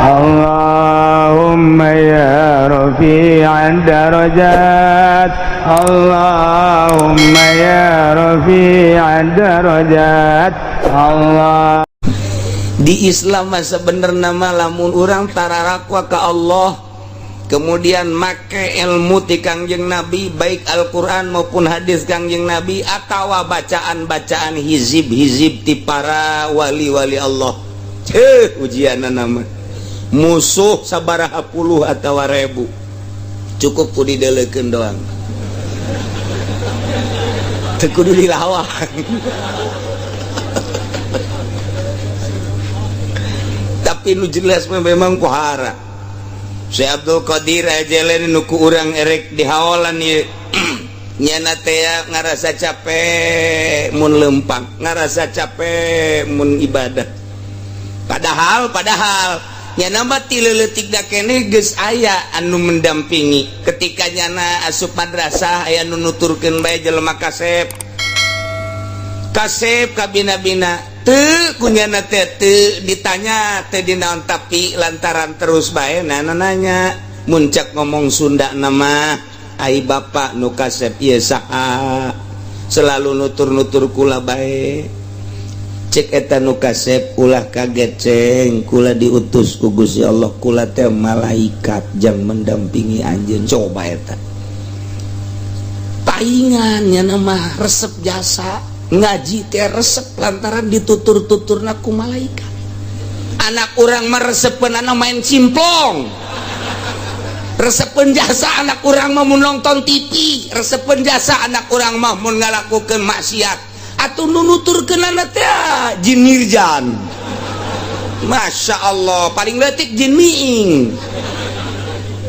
اللهم يا رفيع الدرجات، اللهم يا رفيع الدرجات، الله. Di Islam mah sebenarnya mah lamun urang tararakwa ke Allah, kemudian make ilmu ti Kangjeng Nabi, baik Al-Quran maupun hadis Kangjeng Nabi atau bacaan-bacaan hizib-hizib ti para wali-wali Allah, ceh, ujian nama musuh sabaraha puluh atau ribu cukup ku didelekeun doang, teu kudu dilawan. Tapi nu jelas mah memang pohara Syekh Abdul Qadir Jailani nu ku urang erek dihaolan ieu, nyana teh ngarasa capek mun lempang, ngarasa capek mun ibadah, padahal padahal nyana mah ti leutik da keneh geus aya anu mendampingi. Ketika nyana asup madrasah, aya nu nuturkeun bae, jelema kasep kasep kabina-bina teu kunyana teh, teu ditanya teh dinaon, tapi lantaran terus bae nana nanya, muncak ngomong Sunda nama, "Ai bapak nu kasep ieu saha, selalu nutur-nutur kula bae?" Cek eta nu kasep, "Ulah kaget, Ceng, kula diutus ku Gusti Allah, kula teh malaikat jang mendampingi anjeun." Coba eta paingan nya mah resep jasa ngaji teh, resep lantaran ditutur-tuturna ku malaikat. Anak urang meresepeun anu main cimplong, resepeun jasa anak urang mah mun nonton TV, resepeun jasa anak urang mah mun ngalakukeun maksiat, atuh nu nuturkeunana teh jin mirjan. Masya Allah, paling leutik jin miing,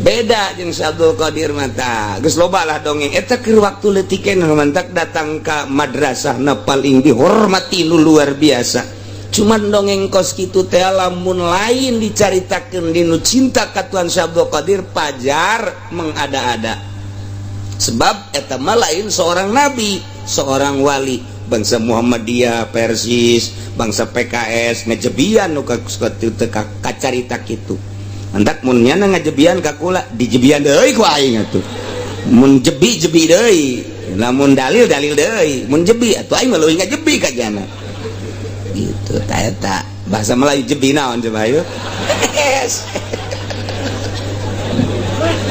beda jeung Syekh Abdul Qadir mata geus loba lah dongeng eta keur waktu leutik. Mantak datang ka madrasah na paling dihormati nu luar biasa. Cuman dongeng kos kitu teh lamun lain dicaritakeun di nu cinta ka Tuan Syekh Abdul Qadir, pajar mengada-ada, sebab eta mah lain seorang nabi, seorang wali. Bangsa Muhammadiyah, Persis, bangsa PKS ngejebian nu kacarita kitu. Mantak mun nyana ngajebian ka kula, dijebian deui ku aing atuh. Mun jebi, jebi deui, lamun dalil, dalil deui. Mun jebi atuh aing mah leuwih ngajebi ka jana gitu. Ta eta bahasa Melayu jebi naon coba? Ayo.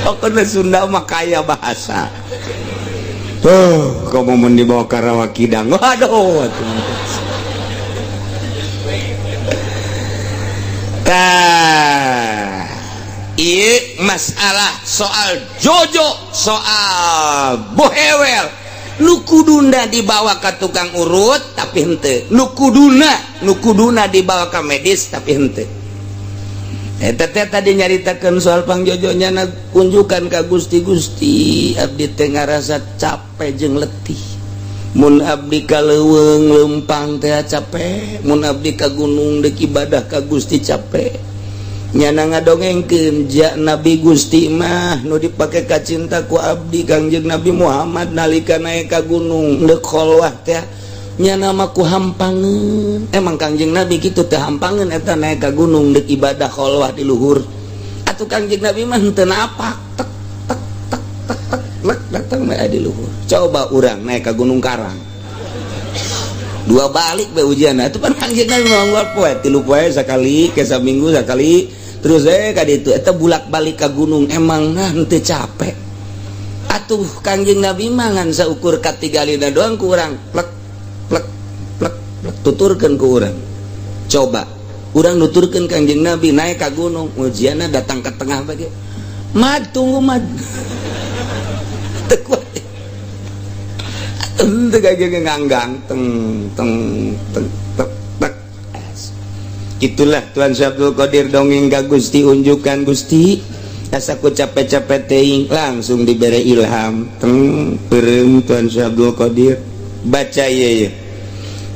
Pokoknya Sunda mah kaya bahasa tuh. Kamu mun dibawa ke Rawa Kidang, waduh atuh. Tah, ieu masalah soal jojo, soal bohewel, nu kuduna dibawa ke tukang urut tapi henteu, nu kuduna dibawa ke medis tapi henteu. Eta teh tadi nyaritakeun soal pangjojonya na kunjukan ka Gusti. "Gusti, abdi teh ngarasa capek jeung letih. Mun abdi ka leuweung lempang teh capek, mun abdi ka gunung deuk ibadah ka Gusti capek." Nyana ngadongengkeun ja Nabi Gusti mah nu dipake kacinta ku abdi, Kangjeng Nabi Muhammad, nalika naik ka gunung deuk kholwah teh nyana mah ku hampangeun. Emang Kangjeng Nabi kitu teh hampangeun eta naik ka gunung deuk ibadah kholwah di luhur? Atuh Kangjeng Nabi mah henteu napak, tek tek tek tek tek lek datang bae di luhur. Coba urang naik ka Gunung Karang, dua balik be ujian. Itu kan Kangjeng Nabi mah poe 3 poe sekali, ke saminggu sekali, terus ka ditu eta bulak-balik ka gunung, emang nah henteu capek atuh Kangjeng Nabi mah? Ngan saukur katigalina doang ku urang, plek plek plek plek, tuturkeun ku urang. Coba urang nuturkeun Kangjeng Nabi naik ka gunung, ujianna datang ke tengah bagi, "Mad, tunggu, Mad." Teu kuat atuh, teu nganggang, teng teng teng tek tek. Itulah Tuan Syekh Abdul Qadir dongeng ka Gusti, unjukan, "Gusti, asa ku capek-capek teuing." Langsung diberi ilham, teng beureum Tuan Syekh Abdul Qadir baca ieu ye,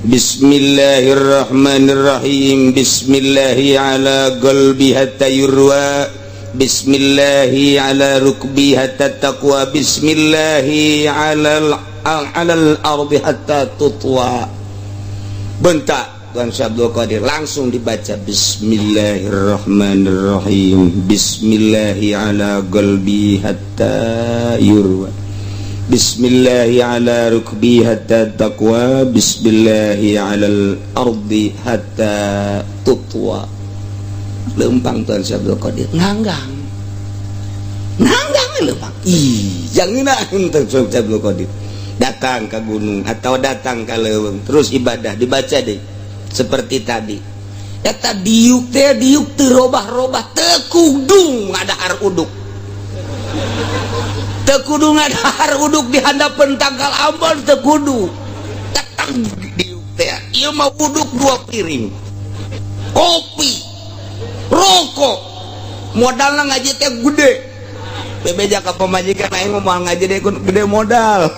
"Bismillahirrahmanirrahim, bismillahi ala qalbi hatta yurwa, bismillahi ala rukbi hatta taqwa, bismillahi ala alal ardi hatta tutwa." Bentak. Tuan Syekh Abdul Qadir langsung dibaca Bismillahirrahmanirrahim. Bismillahi ala qalbi hatta yurwa. Bismillahi ala rukbi hatta taqwa. Bismillahi ala al-ardi hatta tutwa. Lempang Tuan Syekh Abdul Qadir nganggang. Nganggang lempang. Ih, jangan Tuan Syekh Abdul Qadir. Datang ke gunung atau datang ke leuweung, terus ibadah dibaca deh seperti tadi. Eta diuk teh diuk teu robah-robah, teu kudu ngadahar uduk. Teu kudu ngadahar uduk di handapeun tangkal ambon teu kudu. Datang diuk teh ieu mah uduk 2 piring. Kopi, rokok, modalna ngaji teh gede. Bebeja ka pamajikan aing mah ngaji deh gede modal.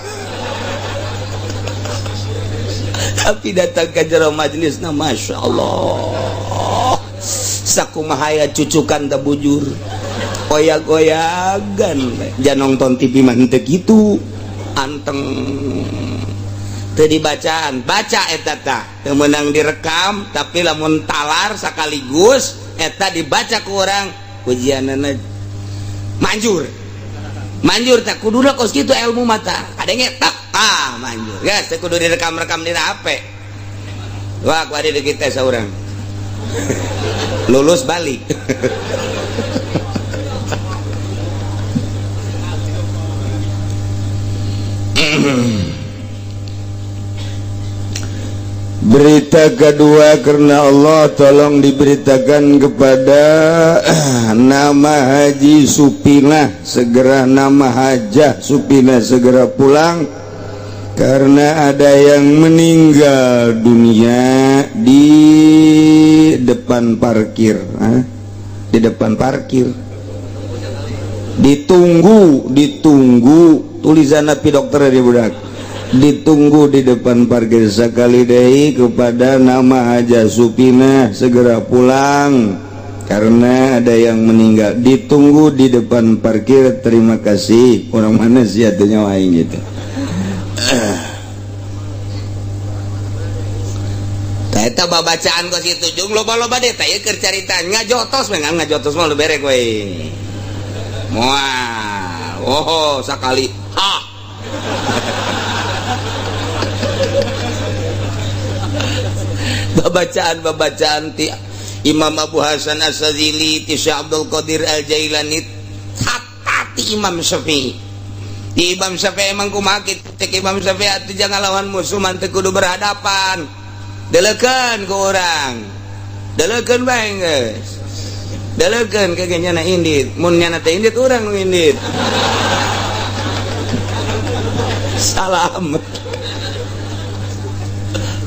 Tapi datang ke jero majelis nah Masya Allah sakumahaya cucukan teu bujur oyak-oyagan jangan nonton TV mah henteu kitu anteng teu dibacaan baca eta tah teu meunang direkam tapi lamun talar sekaligus eta dibaca ku urang ujianana manjur manjur tak kuduna kos kitu ilmu mata kadenge tak ah manjur guys teu kudu direkam-rekam dina HP wah ku adi kita saurang lulus balik. Berita kedua karena Allah tolong diberitakan kepada nama Haji Supinah segera, nama Hajah Supinah segera pulang karena ada yang meninggal dunia di depan parkir. Hah? Di depan parkir ditunggu, ditunggu tulisan napi dokter di budak ditunggu di depan parkir. Sekali deui kepada nama Hajah Supinah segera pulang karena ada yang meninggal, ditunggu di depan parkir. Terima kasih. Orang mana sih atunya aing gitu. Eta babacaan kos kitu jeung loba-loba deh teh keur carita ngajotos we ngajotos mah lu berek we. Moal. Oh, sakali. Ha. Babacaan-babacaan ti Imam Abu Hasan Asy-Syadzili, ti Syekh Abdul Qadir Al-Jailani, hatta ti Imam Syafi'i. Di Imam Syafi'i emang kumaha kitu cek Imam Syafi'i atuh jangan lawan musuh mah teu kudu berhadapan. Deleukeun ku urang. Deleukeun bae geus. Deleukeun ke nyana indit, mun nyana teh indit urang nu indit. Salam.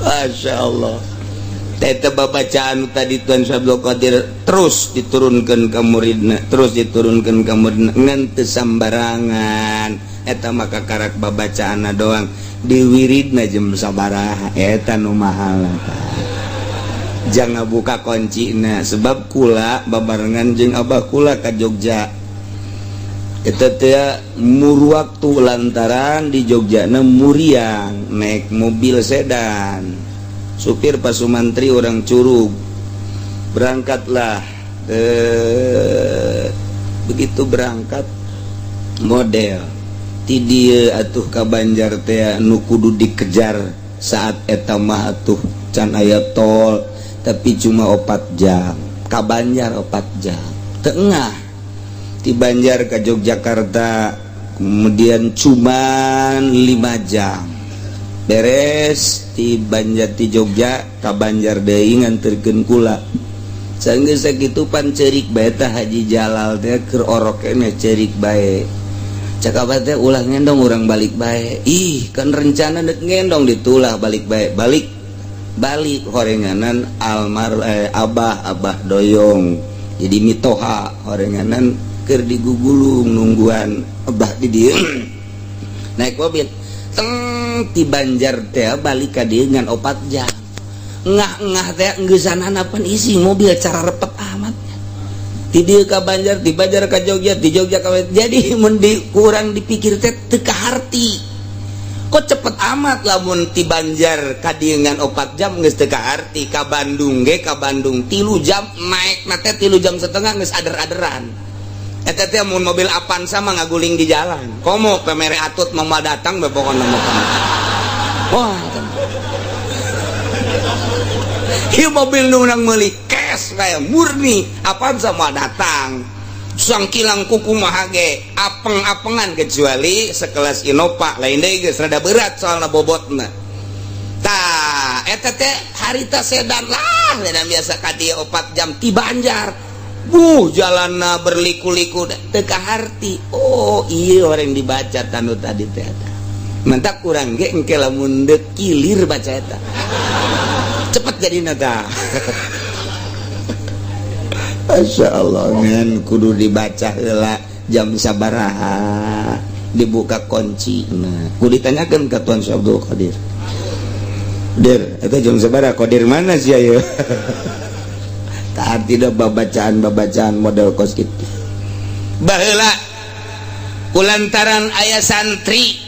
Masya Allah. Eta babacaan tadi Tuan Syekh Abdul Qadir terus diturunkan ke muridna, terus diturunkan ke muridna ngan teu sambarangan. Eta maka karak babacaanna doang diwiridna jeung sabaraha eta nu mahal. Jangan buka kuncina sebab kula babarengan jeung abah kula ka Jogja. Eta teh mur waktu lantaran di Jogjana muriang naik mobil sedan. Supir Pak Sumantri orang Curug berangkatlah, begitu berangkat model ti dieu atuh ka Banjar teh nu kudu dikejar saat eta mah atuh can aya tol tapi cuma 4 jam ka Banjar 4 jam tengah ti Banjar ke Yogyakarta kemudian cuman 5 jam beres ti Banjar ti Jogja ka Banjar deui nganterkeun kula. Sanggeus sakitu pan ceurik bae tah Haji Jalal teh keur orok keneh ceurik bae. Cak abah teh ulah ngendong urang balik bae. Ih, kan rencana deuk ngendong ditulah balik bae. Balik balik horenganan almar abah abah doyong. Jadi mitoha horenganan keur digugulung nungguan abah di dieu. Naik mobil teng ti Banjar teh balik ka dieu ngan 4 jam. Ngah-ngah teh ngeusan pan isi mobil cara repet amat. Ti dieu ka Banjar, ti Banjar ka Jogja, ti Jogja ka jadi mun di kurang dipikir teh teu kaharti. Kok cepet amat lamun ti Banjar ka dieu ngan 4 jam geus teu kaarti, ka Bandung ge ka Bandung 3 jam naik na teh 3 jam setengah geus ader-aderan. Eta teh mun mobil Avanza mah ngaguling di jalan. Komo pemere atut mau datang be pokona mah. Wah, ieu mobil nu urang meuli cash kayak murni Avanza mah datang. Sangkilang kuku mah ge apeng-apengan kecuali sekelas Innova lain deui geus rada berat soalna bobotna. Tah eta teh harita sedan lah, sedan biasa ka dieu 4 jam ti Banjar. Buh jalanna berliku-liku teu kaharti. Oh iya orang dibaca tanu tadi teh eta. Mentak kurang ge engke lamun deuk kilir baca eta. Cepet jadina tah. Masya Allah ngan kudu dibaca heula jam sabaraha dibuka kunci. Nah kudu ditanyakeun ka Tuan Syekh Abdul Qadir. Dir, eta jam sabaraha Qadir mana sih ayo? Tah tidak babacaan-babacaan model kos kitu. Baheula kulantaran aya santri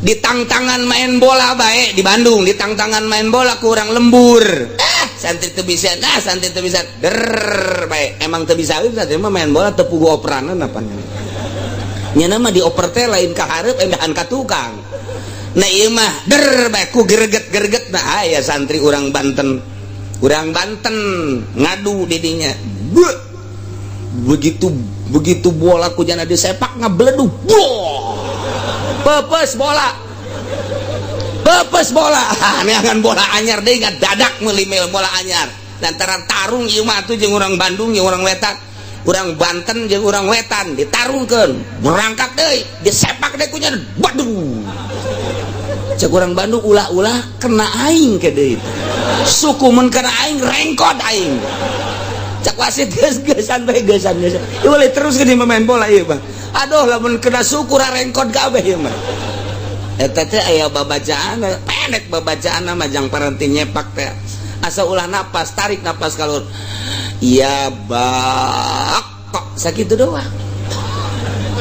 ditangtangan main bola bae di Bandung, ditangtangan main bola kurang lembur. Santri teu bisa, nah santri teu bisa, der bae. Emang teu bisa santri mah main bola teu pugu operanan apa nya mah dioper teh lain ka hareup endahan ka tukang. Nah ieu mah der bae ku greget-greget. Nah aya santri urang Banten ngadu di dinya. Begitu begitu bola ku jana disepak ngabledug. Pepes bola. Pepes bola. Neangan bola anyar deui ngadadak meuli bola anyar. Lantaran tarung ieu mah atuh jeung urang Bandung jeung urang Wetan. Urang Banten jeung urang Wetan ditarungkeun. Berangkat deui, disepak deui ku nya. Waduh. Cek urang Bandung ulah-ulah kena aing ke deui. Suku mun kena aing rengkot aing. Cak wasit geus geusan bae geusan geusan. Ieu boleh terus geuning main bola ieu mah. Aduh lamun kena suku rengkot kabeh ieu mah. Eta teh aya babacaan pendek babacaan mah jang paranti nyepak teh. Asa ulah napas, tarik napas kalur. Ya bak kok sakitu doang.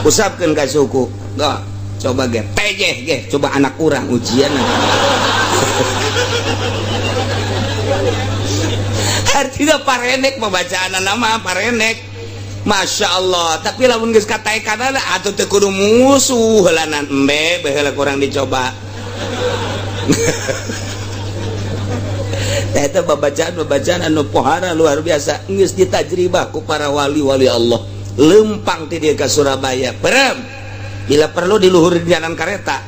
Usapkeun ka suku. Gak, coba ge tejeh ge, coba anak urang ujian. Artinya parenek pembacaan nama parenek. Masya Allah, tapi lamun geus kataekanana atuh teu kudu musuh heulanan embe baheula kurang dicoba. Tah eta babacaan-babacaan anu pohara luar biasa geus ditajribah ku para wali-wali Allah. Lempang ti dieu ka Surabaya. Perem. Bila perlu di luhur jalan kereta.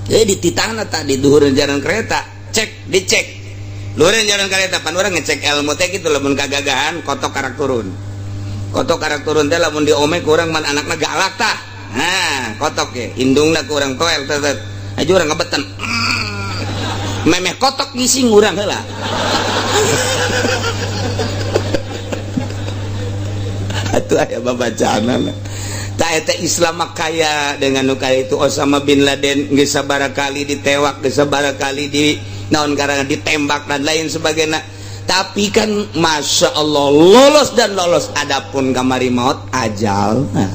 Dititahna tah di luhur jalan kereta. Cek, dicek. Luhur jalan kereta pan urang ngecek ilmu teh kitu lamun kagagahan kotok karak turun. Kotok karak turun teh lamun diome ku urang man anakna galak tah. Nah, kotok ge indungna ku urang toel teh. Aja urang ngebetan. Memeh kotok ngising urang heula. Atuh aya babacaanana. Tah eta Islam mah kaya dengan nu kaya itu. Osama bin Laden geus sabaraha kali ditewak, geus sabaraha kali di naon karena ditembak dan lain sebagainya. Tapi kan Masya Allah lolos dan lolos. Adapun kamari maut ajal, nah,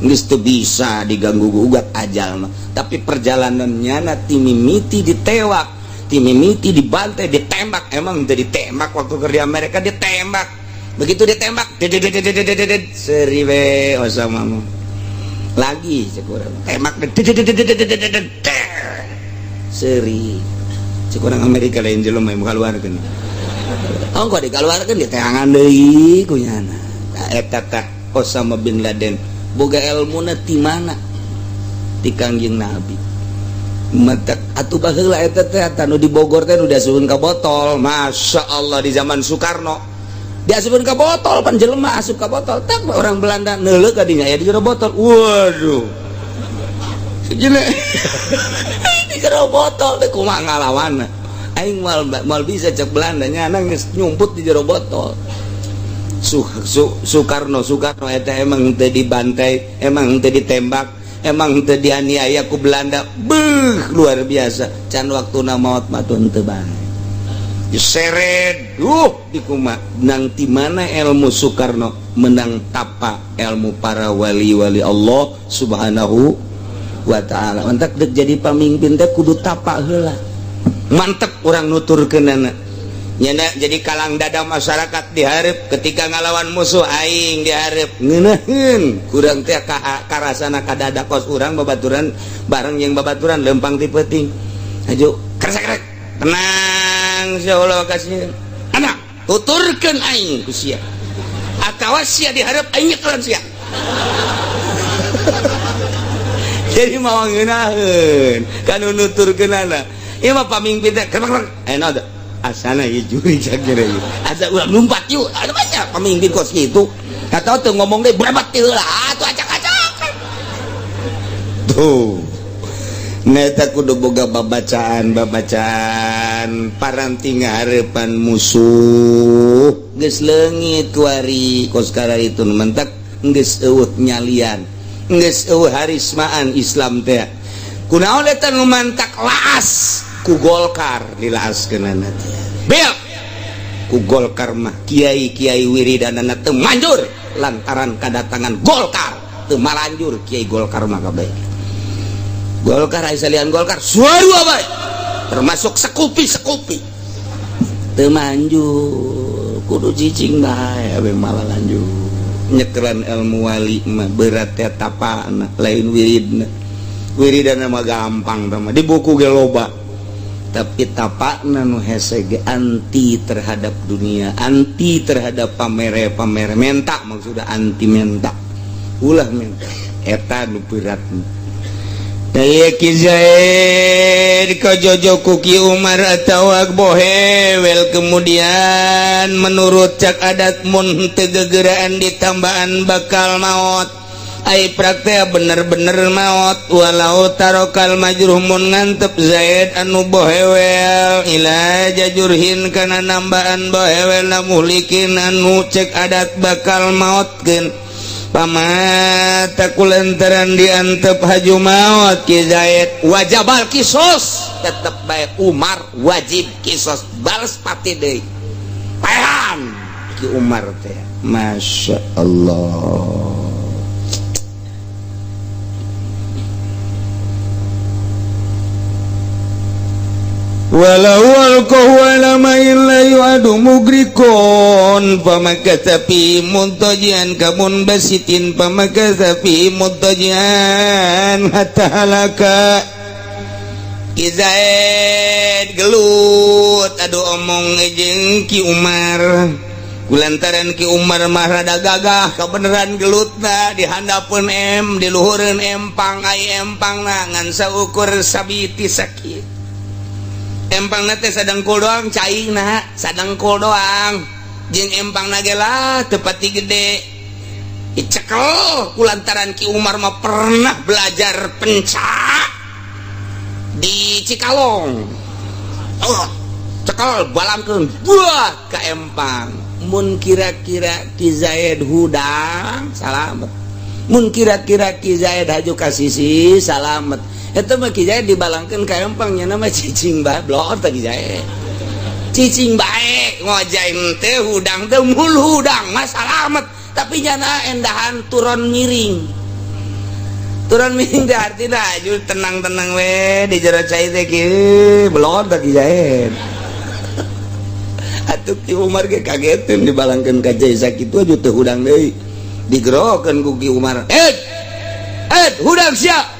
geus teu bisa diganggu gugat ajal mah. Tapi perjalanannya na timimiti ditewak, timimiti dibantai, ditembak. Emang teu ditembak waktu kerja Amerika ditembak. Begitu ditembak, seri we Osama mah. Lagi cek urang tembak, seri. Cek urang Amerika lain jelema mah kaluarkeun. Oh kok dikaluarkeun diteangan deui ku nyana. Eta tah Osama bin Laden boga elmuna ti mana? Ti Kangjeng Nabi. Matak atuh baheula eta teh anu di Bogor teh nu diasupkeun ka botol. Masya Allah di zaman Soekarno. Diasupkeun ka botol pan jelema asup ka botol. Tak orang Belanda neuleuh ka dinya aya di jero botol. Waduh. Sejeuna di jero botol teh kumaha ngalawanna. Aing moal bisa cek Belanda nya geus nyumput di jero botol. Soekarno eta emang teu dibantai, emang teu ditembak, emang teu dianiaya ku Belanda. Beuh, luar biasa. Can waktuna maot mah teu bae. Diseret, dikuma nang ti mana ilmu Soekarno menang tapa ilmu para wali-wali Allah Subhanahu wa ta'ala. Mantak dek jadi pamimpin teh kudu tapa heula. Mantep urang nuturkeunana. Nyana jadi kalang dada masyarakat dihareup ketika ngalawan musuh aing dihareup ngeunaheun kurang teh karasana ka dada kos urang babaturan bareng jeung babaturan lempang ti peuting. Aju kresek-kresek tenang insyaallah kasih. Anak tuturkeun aing ku sia. Atawa sia dihareup aing nyekelan sia. Jadi mau ngeunaheun kan nuturkeunana. Ieu mah pamimpin teh krek eh asana ieu juri sakira ieu. Asa urang lumpat yuk, ada banyak pamimpin kos kitu. Atau teu ngomong deui berebat teh heula atuh acak-acakan. Tuh. Neta kudu boga babacaan-babacaan paranti ngahareupan musuh. Geus leungit kuari kos kararitu mentak geus eueuh nyalian. Geus eueuh harismaan Islam teh. Kunaon eta nu mantak laas ku Golkar dilaaskeunana teh. Bel ku Golkar mah kiai-kiai wiridanana teu manjur lantaran kadatangan Golkar teu malanjur kiai Golkar mah kabeh. Golkar aya salian Golkar suarua bae termasuk sekupi-sekupi teu manjur kudu cicing bae abeh malah lanjut nyekeran ilmu wali mah berat teh tapana lain wiridna. Wiridana mah gampang tah mah di buku ge loba tapi tapakna nu hese ge anti terhadap dunia, anti terhadap pamere-pamere menta, maksudna anti menta ulah menta eta nu berat. Daya Ki Zaid kajojo ku Ki Umar atawa bohewel kemudian menurut cak adat mun teu gegeraan ditambaan bakal maot. Ai praktek bener-bener maot walau tarokal majruh mun ngantep Zaid anu bohewel ila jajurhin kana nambaan bohewel muhlikin anu cek adat bakal maotkeun. Pamata kulantaran diantep haju maot Ki Zaid wajabal kisos tetep bae Umar wajib kisos balas pati deui paehan Ki Umar teh. Masya Allah. Walau alqahu ala ma'in la yu'adu mugrikon famakatha fi muntajian kamun basitin famakatha fi muntajian hatta halaka. Ki Zaid gelut aduh omong jeung Ki Umar kulantaran Ki Umar mah rada gagah kabeneran gelutna dihandapeun em diluhureun empang ai empangna ngan saukur sabiti sakit. Empang teh sadengkul doang caina sadengkul doang jeung empang ge lah teu pati gede dicekel kulantaran Ki Umar mah pernah belajar pencak di Cikalong. Oh, cekel balangkeun buah ka empang mun kira-kira Ki Zaid hudang salamet mun kira-kira Ki Zaid haju ka sisi salamet. Eta mah Ki Zaid dibalangkeun ka empang nya mah cicing bae blor teh Ki Zaid. Cicing bae ngojain teh hudang teh mul hudang mah salamet tapi nyana endahan turun miring. Turun miring teh artina aju tenang-tenang we di jero cai teh kieu blor teh Ki Zaid. Atuh Ki Umar ge kageteun dibalangkeun ka cai sakitu aju teu hudang deui. Digerokeun ku Ki Umar. "Ed! Ed, hudang sia!"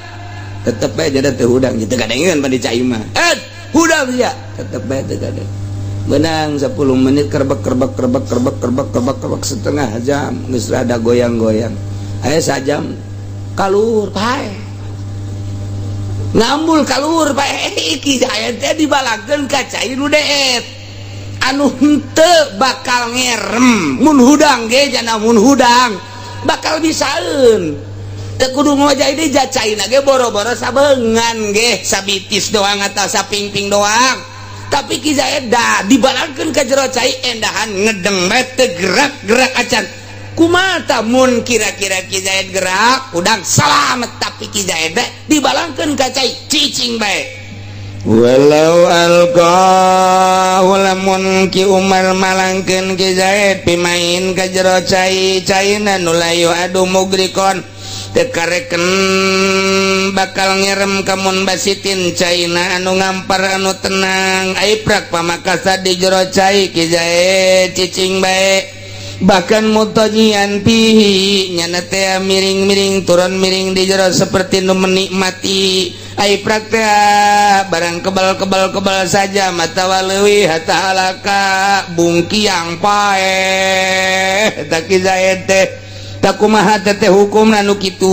Tetep bae jadi teu hudang gitu kadengeun pan di cai mah. Ed, hudang sia. Tetep bae teu kadeng. Benang 10 menit kerbek kerbek kerbek kerbek kerbek kerbek kerbek setengah jam geus rada goyang-goyang. Aya sajam kalur pae. Ngambul kalur pae iki aya teh dibalangkeun ka cai nu deet. Anu henteu bakal ngerem mun hudang ge jana mun hudang bakal bisaeun. Teu kudu ngojai deui jacaina ge boro-boro sabeungan ge sabitis doang atau sapingping doang. Tapi Ki Zaid da dibalangkeun ka jero cai endahan ngedeng bae teu gerak-gerak acan. Kumaha tah mun kira-kira Ki Zaid gerak udang salamet tapi Ki Zaid dibalangkeun ka cai cicing bae. Walau alqahu lamun Ki Umar malangkeun Ki Zaid pimain ka jero cai caina nu layu adu mugrikon Teu kareken bakal ngerem kamun basitin caina anu ngampar anu tenang aiprak pamakasa di jero cai Ki Zaid cicing bae bahkan mutajian pihi nyana teh miring-miring turun miring di jero seperti nu menikmati aiprak teh barang kebal-kebal-kebal saja mata waleuwi hatta halaka bungkiang paeh eta Ki Zaid teh takumaha teh hukumna nu kitu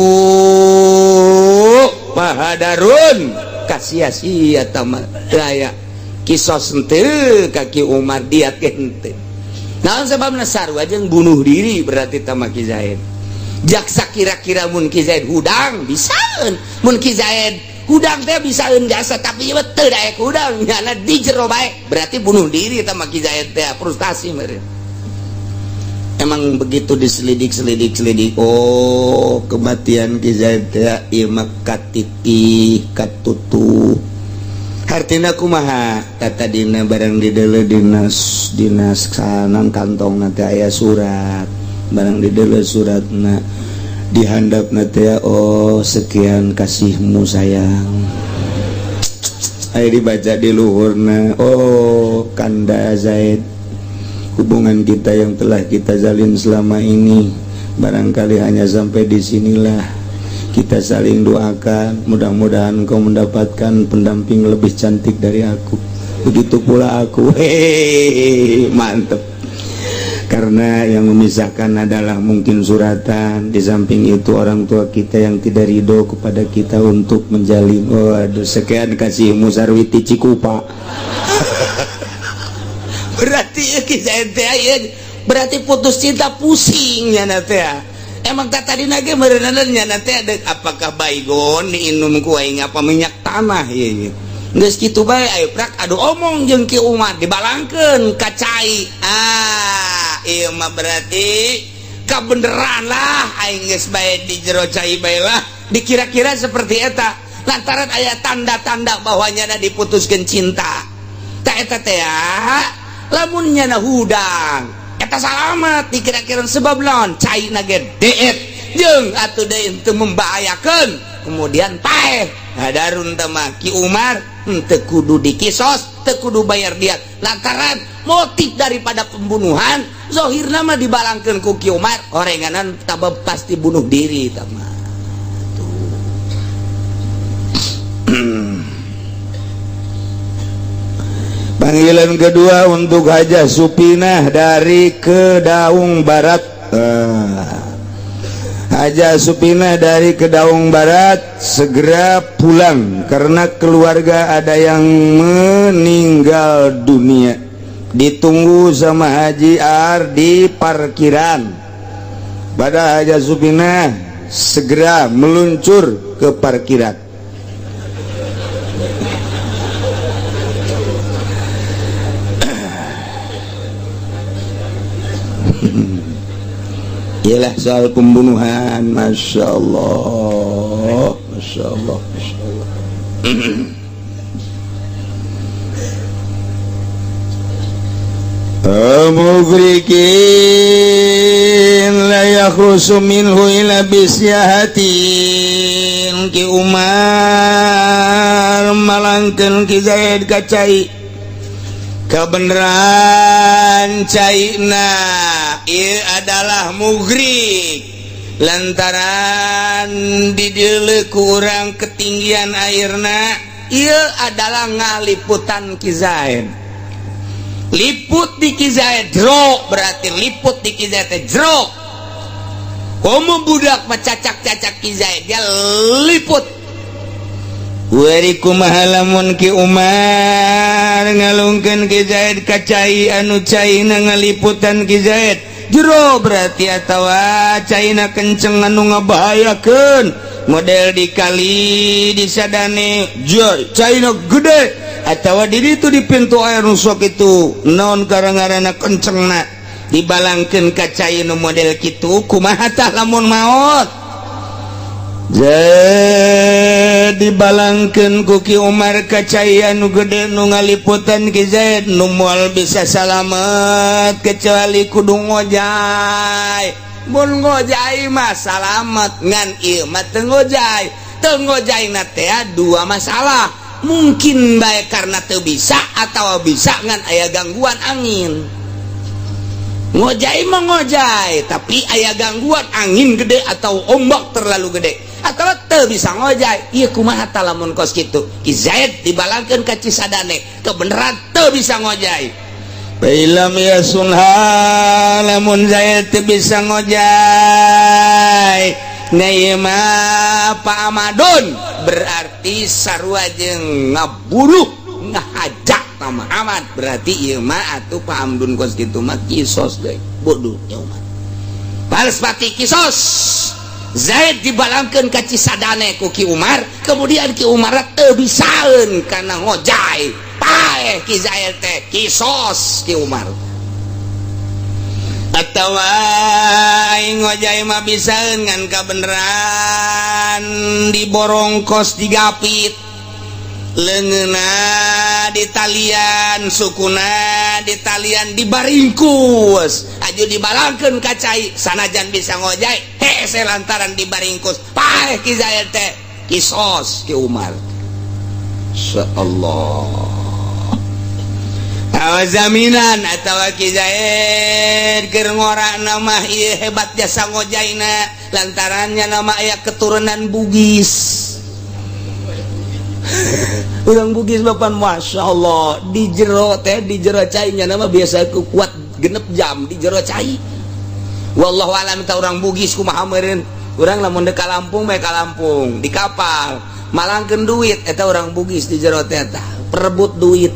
pahadarun kasia-sia tama daya kisos henteu ka Ki Umar diat ge henteu. Naon sebabna sarua jeung bunuh diri berarti tama Ki Zaid. Jaksa kira-kira mun Ki Zaid hudang bisaeun, mun Ki Zaid hudang teh bisaeun jasa tapi ieu teu daek hudang nyana di jero bae berarti bunuh diri tama Ki Zaid teh frustasi meureun. Emang begitu diselidik-selidik-selidik, oh kematian Ki Zaid teh ieu mah katitih katutuh. Hartina kumaha? Tata dina barang dideuleu dinas dinas sanan kantongna teh aya surat. Barang dideuleu suratna dihandapna teh oh sekian kasihmu sayang. Aya dibaca di luhurna, oh kanda Zaid, hubungan kita yang telah kita jalin selama ini barangkali hanya sampai disinilah. Kita saling doakan, mudah-mudahan kau mendapatkan pendamping lebih cantik dari aku, begitu pula aku. Hehehe, mantep. Karena yang memisahkan adalah mungkin suratan. Di samping itu orang tua kita yang tidak ridho kepada kita untuk menjalin. Waduh, sekian kasihmu Sarwiti Cikupa. Berarti berarti putus cinta pusing nya teh. Emang tak tadi nage meureunan nya teh apakah baygon diinum ku aing apa minyak tanah ieu. Geus kitu bae ayo prak adu omong jeung Ki Umar dibalangkeun ka cai. Ah, ieu mah berarti kabeneran lah aing geus bae di jero cai bae lah. Dikira-kira seperti eta lantaran aya tanda-tanda bahwa nyana diputuskeun cinta. Ta eta teh lamun nyana hudang eta salamat dikira-kira sebab lawan cai nage deet jeung atuh deui teu membahayakeun kemudian paeh hadarun teh mah Ki Umar teu kudu dikisos teu kudu bayar diat lantaran motif daripada pembunuhan zahirna mah dibalangkeun ku Ki Umar orenganan tabab pasti bunuh diri tah mah. Panggilan kedua untuk Hajah Supinah dari Kedaung Barat. Hajah Supinah dari Kedaung Barat segera pulang karena keluarga ada yang meninggal dunia. Ditunggu sama Haji Ar di parkiran. Pada Hajah Supinah segera meluncur ke parkiran. Ialah soal pembunuhan, masya Allah, masya Allah, masya Allah. Mufrikin la yakhrusu minhu ila bisyahatin. Ki Umar malangkeun Ki Zaid ka cai. Kebenaran caina ieu adalah mugrik lantaran dideuleu ku urang ketinggian airna ieu adalah ngaliputan Ki Zaid. Liput di Ki Zaid jero berarti liput di Ki Zaid teh jero. Komo budak mecacak-cacak Ki Zaid dia liput. Wari kumaha lamun Ki Umar ngalungkeun Ki Zaid ka cai anu caina ngaliputan Ki Zaid jero berarti atawa caina kenceng anu ngabahayakeun model di kali di sadane caina gede atawa di ditu di pintu air nu sok itu naon karangarana kencengna dibalangkeun ka cai nu model kitu kumaha tah lamun maot. Jadi balangkeun ku Ki Umar ka cai anu gede nu ngaliputan Ki Zaid nu moal bisa salamet kecuali kudu ngojay. Mun ngojay mah salamet, ngan ieu mah teu ngojay. Teu ngojayna teh dua masalah. Mungkin baik karena teu bisa atau bisa ngan aya gangguan angin. Ngojay mah ngojay, tapi aya gangguan angin gede atau ombak terlalu gede atau teu bisa ngojay. Ieu kumaha tah lamun kos kitu? Ki Zaid dibalangkeun ka Cisadane, kebenaran teu bisa ngojay. Fa in lam yasunha, lamun Zaid teu bisa ngojay, nah ieu mah fa amadun, berarti sarua jeung ngabunuh, ngahajak sama amad. Berarti ieu mah atuh fa amdun, kos kitu mah kisos deui, bodoh nya umat. Balas pati kisos. Zaid dibalangkeun ka Cisadane ku Ki Umar, kemudian Ki Umar teu bisaeun kana ngojay, paeh Ki Zaid teh, kisos Ki Umar. Atau aing ngojay mah bisaeun, ngan kabeneran diborongkos, digapit leungeunna di talian, sukuna di talian, dibaringkus, aju dibalangkeun ka cai, sanajan bisa ngojay hese lantaran dibaringkus, paeh Ki Zaid teh, kisos Ki Umar. Allah jaminan atau Ki Zaid keur ngora nama ieu hebat jasa ngojayna lantarannya nama aya keturunan Bugis. Urang Bugis bapan, Masya Allah, di jero teh, di jero cainya nama biasa kuat 6 jam di jero cai. Wallahu alam ta urang Bugis kumaha meureun. Urang lamun deuk ka Lampung bae, ka Lampung di kapal malangkeun duit. Eta urang Bugis di jero teh eta perebut duit.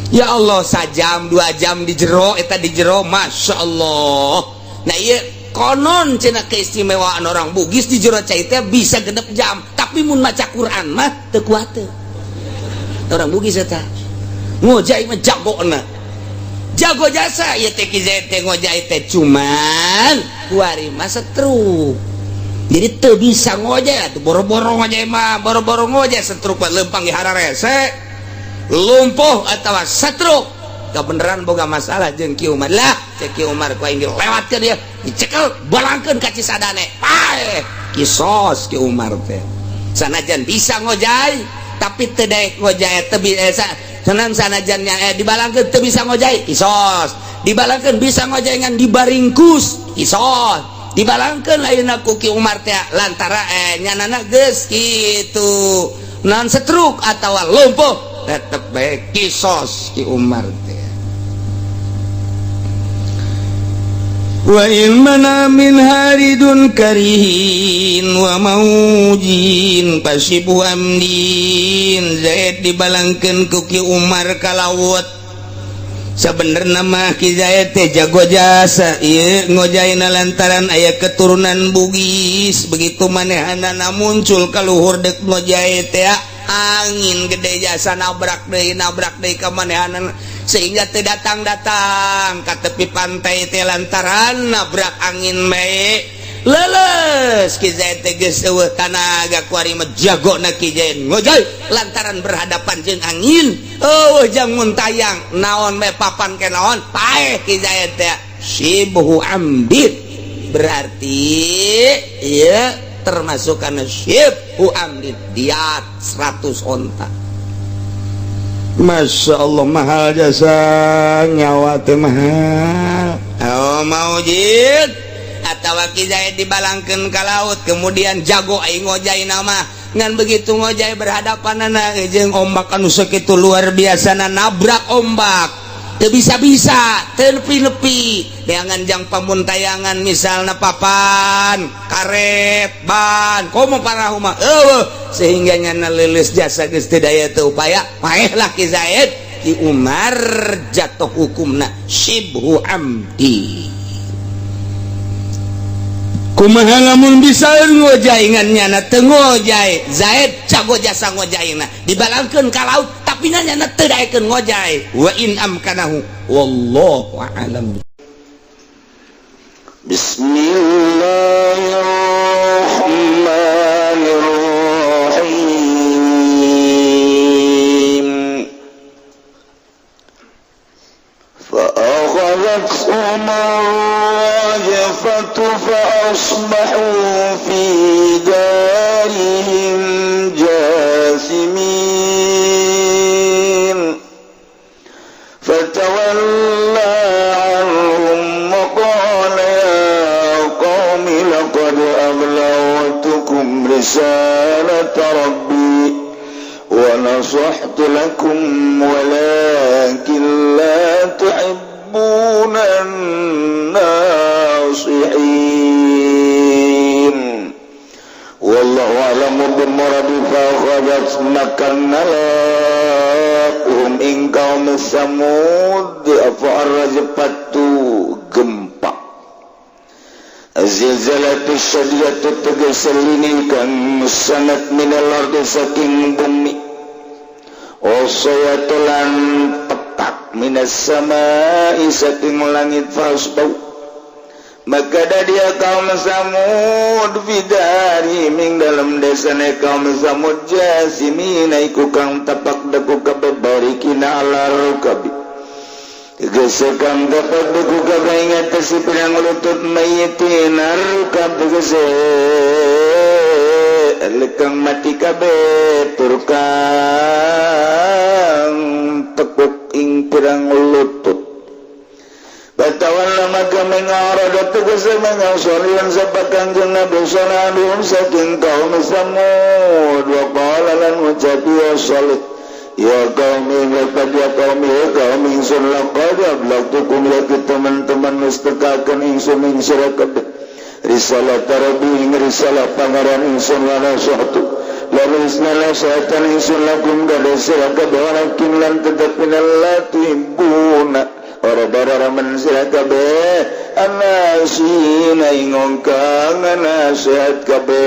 Ya Allah, sajam 2 jam di jero eta, di jero, Masya Allah. Nah, iya konon cenah keistimewaan orang Bugis di jero cai teh bisa 6 jam, tapi mun maca Quran mah teu kuat. Orang Bugis eta ngojay mah jagona, jago jasa. Ieu teh Ki Zaid teh ngojay teh cuman kuari mah setruk, jadi teu bisa ngojay atuh. Boro-boro ngojay mah, boro-boro ngojay, setruk mah lempang di hararese, lumpuh atau setruk, kebenaran boga masalah jeung Ki Umar lah. Cek Ki Umar, ku aing dilewatkeun ya, dicekel, balangkeun ka Cisadane, paeh, kisos Ki Umar teh. Sanajan bisa ngojay tapi teu daek ngojay, teu sanan sanajannya dibalangkeun teu bisa ngojay, kisos. Dibalangkeun bisa ngojay ngan dibaringkus, kisos. Dibalangkeun ayeuna ku Ki Umar teh lantara nyanana geus kitu non setruk atau lumpuh, tetep bae kisos Ki Umar teh. Wa in mana min haridun karihin wa maujin fasyibhu amdin. Zaid dibalangkeun ku Ki Umar ka laut. Sebenarnya mah Ki Zaid teh jago jasa ieu ngojayna lantaran aya keturunan Bugis. Begitu manehanana muncul ka luhur dek ngojay teh, angin gede jasa, nabrak deui, nabrak deui ka manehanana sehingga teu datang-datang ka tepi pantai teh lantaran nabrak angin bae, leles. Ki Zaid teh geus eueuh tanaga. Kuari mah jagona Ki Zaid ngojay, lantaran berhadapan jeung angin, eueuh jang muntayang naon bae, papan ke naon, paeh Ki Zaid teh, syibhu amdin. Berarti ieu termasuk karena syibhu amdin, diat 100 onta. Masya Allah, mahal jasa nyawa teh, mahal. Oh, maujid atau Ki Zaid dibalangkeun ka laut, kemudian jago aing ngojay nama, ngan begitu ngojay berhadapan anak jeung ombak anu sakitu luar biasa, na nabrak ombak, teu bisa-bisa, teu nepi-nepi neangan jang pamuntayangan, misalna papan karet, ban, komo parahu mah eueuh, sehingga nyana leuleus jasa, geus teu daya teu upaya, paeh lah Ki Zaid. Ki Umar jatuh hukumna syibhu amdi. Kumaha lamun bisa ngojay ngan nyana teu ngojay? Zaid jago jasa ngojayna, dibalangkeun ka laut tapi nyana teu daekeun ngojay. Wa in amkanahu, wallahu a'lam. Bismillahirrahmanirrahim. فأخذتهم الرجفة. فأصبحوا في دارهم جاثمين. فتولى عنهم وقال يا قوم لقد أبلغتكم رسالة ربي ونصحت لكم ولكن لا تحبون الناصحين. والله أعلم بمراد. فأخذت makan هم ing kaum Samud apa الرجفة gempa, الزلزلة الشديدة tegese lini kang sangat, من الأرض saking bumi, والصيحة lan petak, من السماء saking langit. فأصبحوا maka dia kaum Samud, في دارهم ing dalam desane kaum Samud, جاثمين iku kang tapak deku kabeh, باركين على ركب tegese kang tapak deku kabeh ing atase pirang lutut, ميتين الركب tegese kang mati kabeh tur kang tekuk ing pirang lutut. فتولى maka mengarada tegese mengasorian sapa Kanjeng Nabi sallallahu saking kaum Samud, وقال lan ngucap ya Salih, يا قوم laqad يا قوم ya kaum ingsun, لقد أبلغتكم ya teman-teman mustakakeun ingsun ing sira kabeh, رسالة ربي ing risalah pangeran ingsun, ونصحت lalu nasihat ingsun, لكم kada sira kabeh, ولكن lan tetapi لا تحبون ora remen sira kabeh, الناصحين ing kang nasihat kabeh.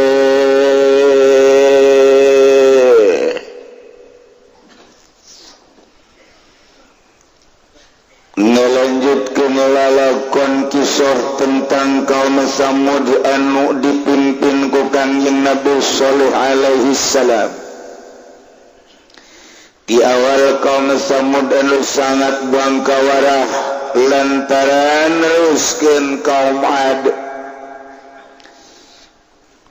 Ngelanjutkeun lalakon kisah tentang kaum Samud anu dipimpin ku Kangjeng Nabi Shalih alaihi salam. Di awal kaum Samud anu sangat bangkawarah lantaran neruskeun kaum Ad.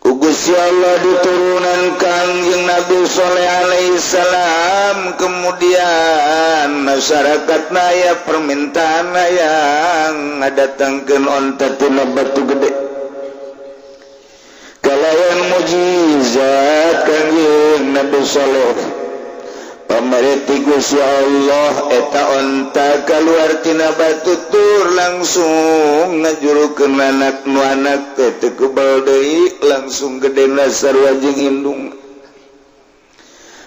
Ku Gusti Allah diturunan Kangjeng Nabi Shalih alaihi salam. Kemudian masyarakat naya permintaan yang ngadatangkeun onta tina batu gede kalayan mujizat Kangjeng Nabi Shalih. Pamareti Gusti Allah eta onta keluar tina batu tur langsung ngajurukeun anak nu anak teh teu kebal deui, langsung gedena sarua jeung indung.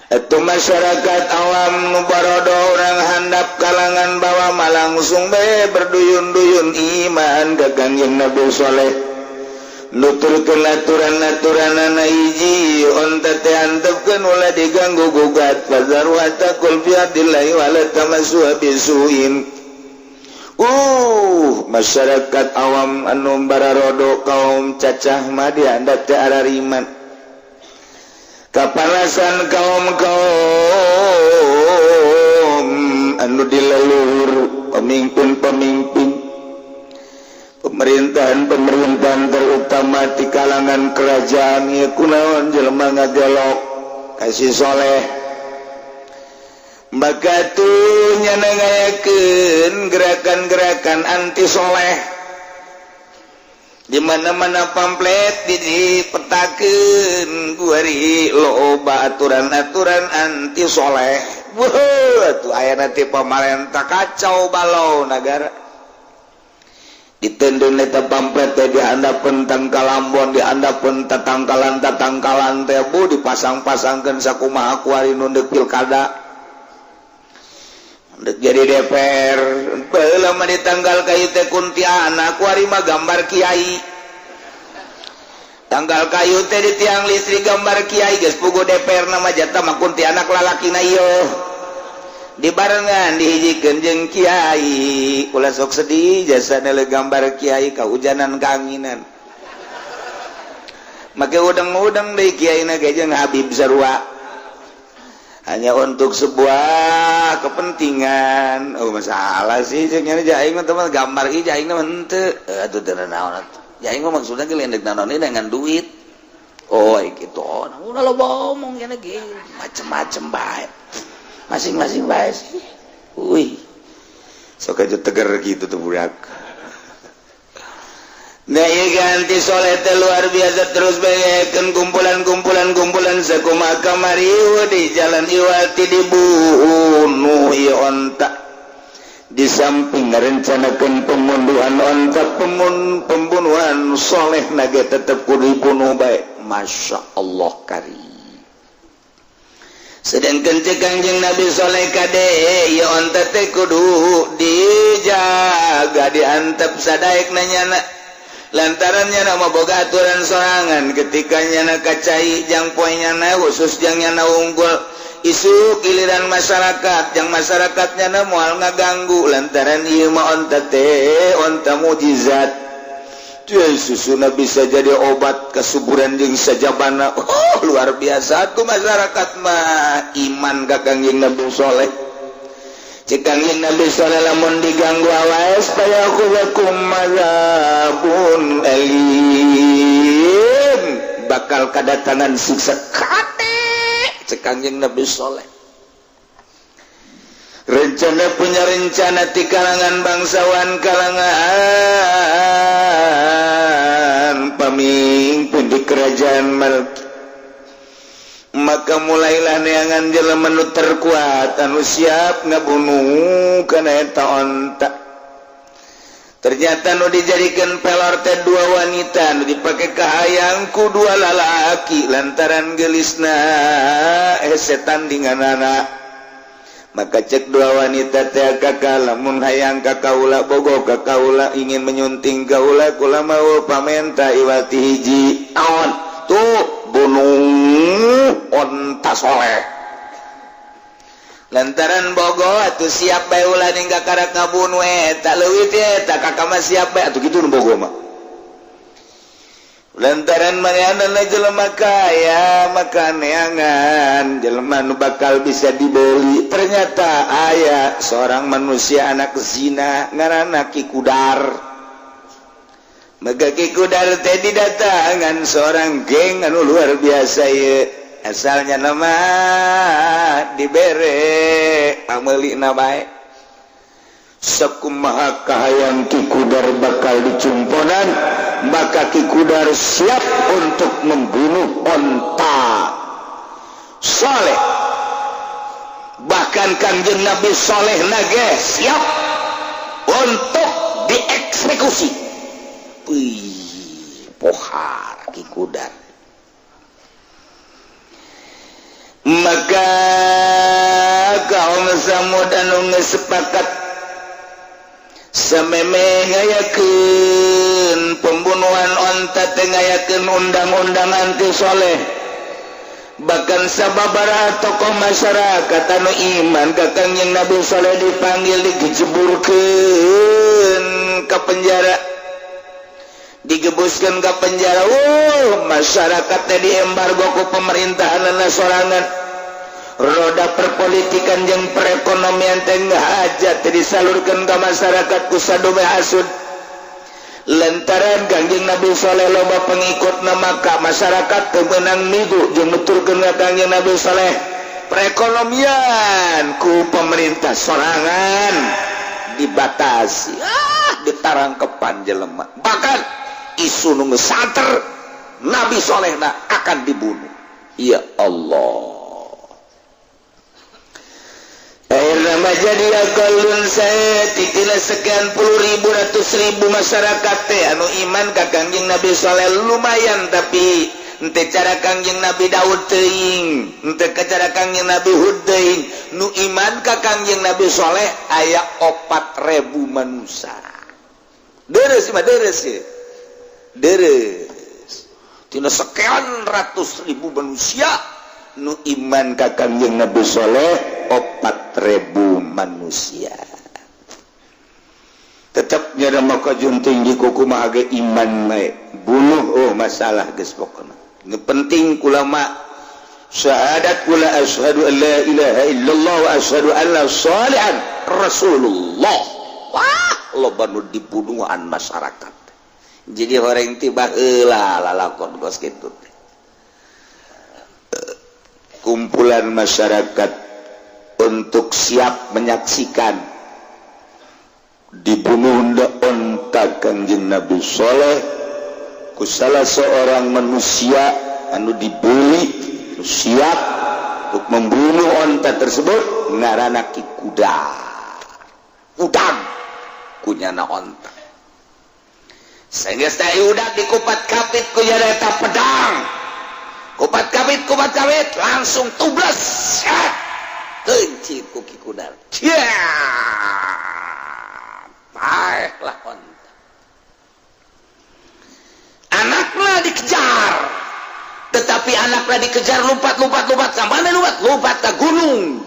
Itu masyarakat awam nu barodo orang handap kalangan bawah mah langsung be berduyun-duyun iman ka Kangjeng Nabi Saleh. Nuturkeun aturan-aturan hiji, onta teh antepkeun, ulah diganggu gugat, فذروها تأكل في أرض الله ولا تمسوها بسوء. Masyarakat awam anu bararodo kaum cacah mah dihandap teh arariman kapanasan kaum kaum anu di leluhur, pemimpin-pemimpin, pemerintahan-pemerintahan, terutama di kalangan kerajaan ya, kunaon jelema ngagelok kasih soleh. Maka tuh nyana ngayakeun gerakan-gerakan anti soleh di mana-mana, pamflet dipetakeun kuari loba aturan-aturan anti soleh. Wah, tuh aya nanti pamarentah kacau balau negara. Ditendun eta pamflet teh dihandapeun tangkalambon, dihandapeun tatangkalan tatangkalan teh bu dipasang-pasangkeun sakumaha kuari nu deuk pilkada, deuk jadi DPR. Baheula mah di tanggal kayu teh kuntianak, kuari mah gambar kiai. Tanggal kayu teh di tiang listrik gambar kiai. Geus puguh DPR nama jatah mah kuntianak lalakina ieu dibarengan dihijikeun jeung kiai. Ulah sok sedih, jasa nele gambar kiai kahujanan kaanginan make udang-udang deui kiai na ge jeung Habib sarua hanya untuk sebuah kepentingan. Oh, masalah sih cek nya aing mah teman gambar ieu aing mah henteu atuh teu naon atuh. Ya, aing mah maksudnya ge endek naon dengan duit. Oh, gitu. Oh, nah, udah lo ngomong ya lagi macem-macem bae. Masing-masing bae sih. Wih. Sok aja tegar gitu tuh budak. Nah, iya ganti soleh teh luar biasa, terus banyakan kumpulan-kumpulan kumpulan sakumaha kamari di jalan iwati dibunuh ieu onta. Di samping merencanakan pembunuhan onta, pembunuhan soleh naga tetap kudu dibunuh baik. Masya Allah kari. Sedangkan cek Kangjeng Nabi Soleh, kade ya, onta teh kudu dijaga, diantep sadaek nanya, lantarannya nama boga aturan sorangan. Ketika nyana kacai jang poe nyana khusus, jang nyana unggul, isuk giliran masyarakat, yang masyarakatnya na moal ngaganggu, lantaran ieu mah onta teh onta mujizat. Dia susuna bisa jadi obat kesuburan jeung sajabana. Oh, luar biasa tuh masyarakat mah iman ka Kangjeng Nabi Soleh. Cek Kangjeng Nabi Soleh, lamun diganggu awas, fayakhudzakum adzabun alim, bakal kedatangan siksa kate. Cek Kangjeng Nabi Soleh, rencana punya rencana di kalangan bangsawan, kalangan pamimpin di kerajaan Malki. Maka mulailah neangan jelema nu terkuat anu siap ngabunuh kana eta onta. Ternyata nu dijadikan pelor teh dua wanita, nu dipake kahayang ku dua lalaki, lantaran gelisna hese tandinganana. Maka cek dua wanita teh, "Kakak, lamun hayang ka kaula, bogo ka kaula, ingin menyunting kaula, kula mau pamenta iwati hiji." "Naon tuh?" "Bunuh onta soleh." Lantaran bogo atuh siap bae, ulah ningga karak ngabunuh eta leuwih teh eta kakak mah siap bae atuh kitu nu bogo mah. Lantaran manehna jelema kaya, maka neangan jelema nu bakal bisa dibeli. Ternyata aya seorang manusia anak zina ngaranna Ki Kudar. Maka Ki Kudar teh didatangan seorang geng anu luar biasa ye, asalnya nama dibere pameulina bae. Sakumaha kahayang Ki Kudar bakal dicumponan, maka Ki Kudar siap untuk membunuh onta Soleh. Bahkan Kangjeng Nabi Soleh nage siap untuk dieksekusi. Wih, pohar Ki Kudar. Maka kaum Samud anu geus sepakat samemeh ngayakeun pembunuhan onta teh ngayakeun undang-undang anti soleh. Bahkan sababaraha tokoh masyarakat anu iman ka Kangjeng Nabi Soleh dipanggil, digejeburkeun ke penjara, digebuskan ke penjara. Oh, masyarakat teh diembargo ku pemerintahan sorangan. Roda perpolitikan jeung perekonomian teh hajat teh disalurkan ke masyarakat ku sadome hasud. Lantaran Kangjeng Nabi Soleh loba pengikut, maka masyarakat kemenang migu jeung nuturkeun ka Kangjeng Nabi Soleh, perekonomian ku pemerintah sorangan dibatasi, ah, ditarangkepan jelema. Bahkan isu nu sater Nabi Solehna akan dibunuh. Ya Allah. Akhirnya jadi akalun saya titina sekian puluh ribu, ratus ribu masyarakat teh anu iman ka Kangjeng Nabi Soleh lumayan, tapi ente cara Kangjeng Nabi Daud teuing, ente ke cara Kangjeng Nabi Hud teuing. Nu iman ka Kangjeng Nabi Soleh aya 4000 manusia. Deres mah deres ya, deres. Tina sekian ratus ribu manusia, nu iman ka Kangjeng Nabi Soleh 4000 manusia. Tetapnya ada maka junting di kuku mah iman bae bunuh. Oh, masalah geus pokona. Nu penting kula mah syahadat kula, asyhadu an la ilaha illallah wa asyhadu anna salihan rasulullah. Wah, loba nu dibunuhan masyarakat. Jadi horeng tiba heula lalakon kos kitu teh. Kumpulan masyarakat untuk siap menyaksikan dibunuh onta Kanjeng Nabi Soleh ku salah seorang manusia anu dibeli, siap untuk membunuh onta tersebut, ngaranna Ki Kuda. Udang kunyana onta. Sehingga udah dikupat kapit ku eta pedang, kupat kapit, kupat kapit, langsung tubles keuncit ku Ki Kudar. Paeh lah onta. Anaknya dikejar, tetapi anaknya dikejar, lompat, lompat, lompat. Sampai lompat, lompat ke gunung.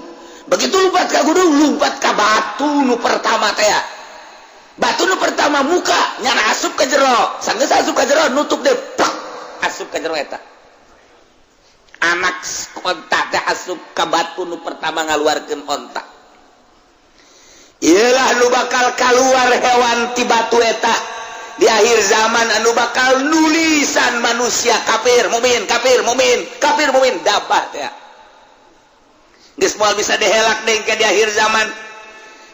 Begitu lompat ke gunung, lompat ke batu nu pertama teh. Batu nu pertama muka nyana asup ke jero. Sanggeus asup ke jero, nutup deh, plak, asup ke jero. Eta anak onta teh asup ke batu nu pertama, ngaluarkeun onta. Iyalah nu bakal keluar hewan ti batu eta di akhir zaman, anu bakal nulisan manusia kafir mukmin, kafir mukmin, kafir mukmin. Dapat ya, geus moal bisa dihelak deui ke di akhir zaman.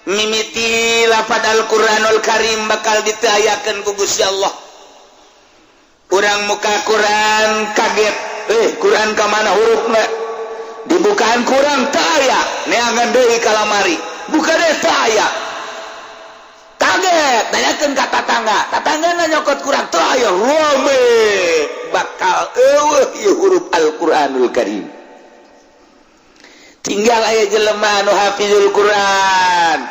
Mimiti lafad Al-Qur'anul Karim bakal ditayakeun ku Gusti Allah. Urang muka Quran kaget, eh, Quran ka mana hurufna? Dibukaan Quran teu aya. Neangan deui ka lamari, buka deui, teu aya. Kaget, nanyakeun ka tatangga, tatangga nyokot Quran, teu aya. Rame, bakal eueuh ieu huruf Al-Qur'anul Karim. Tinggal aya jelema anu hafizul Quran.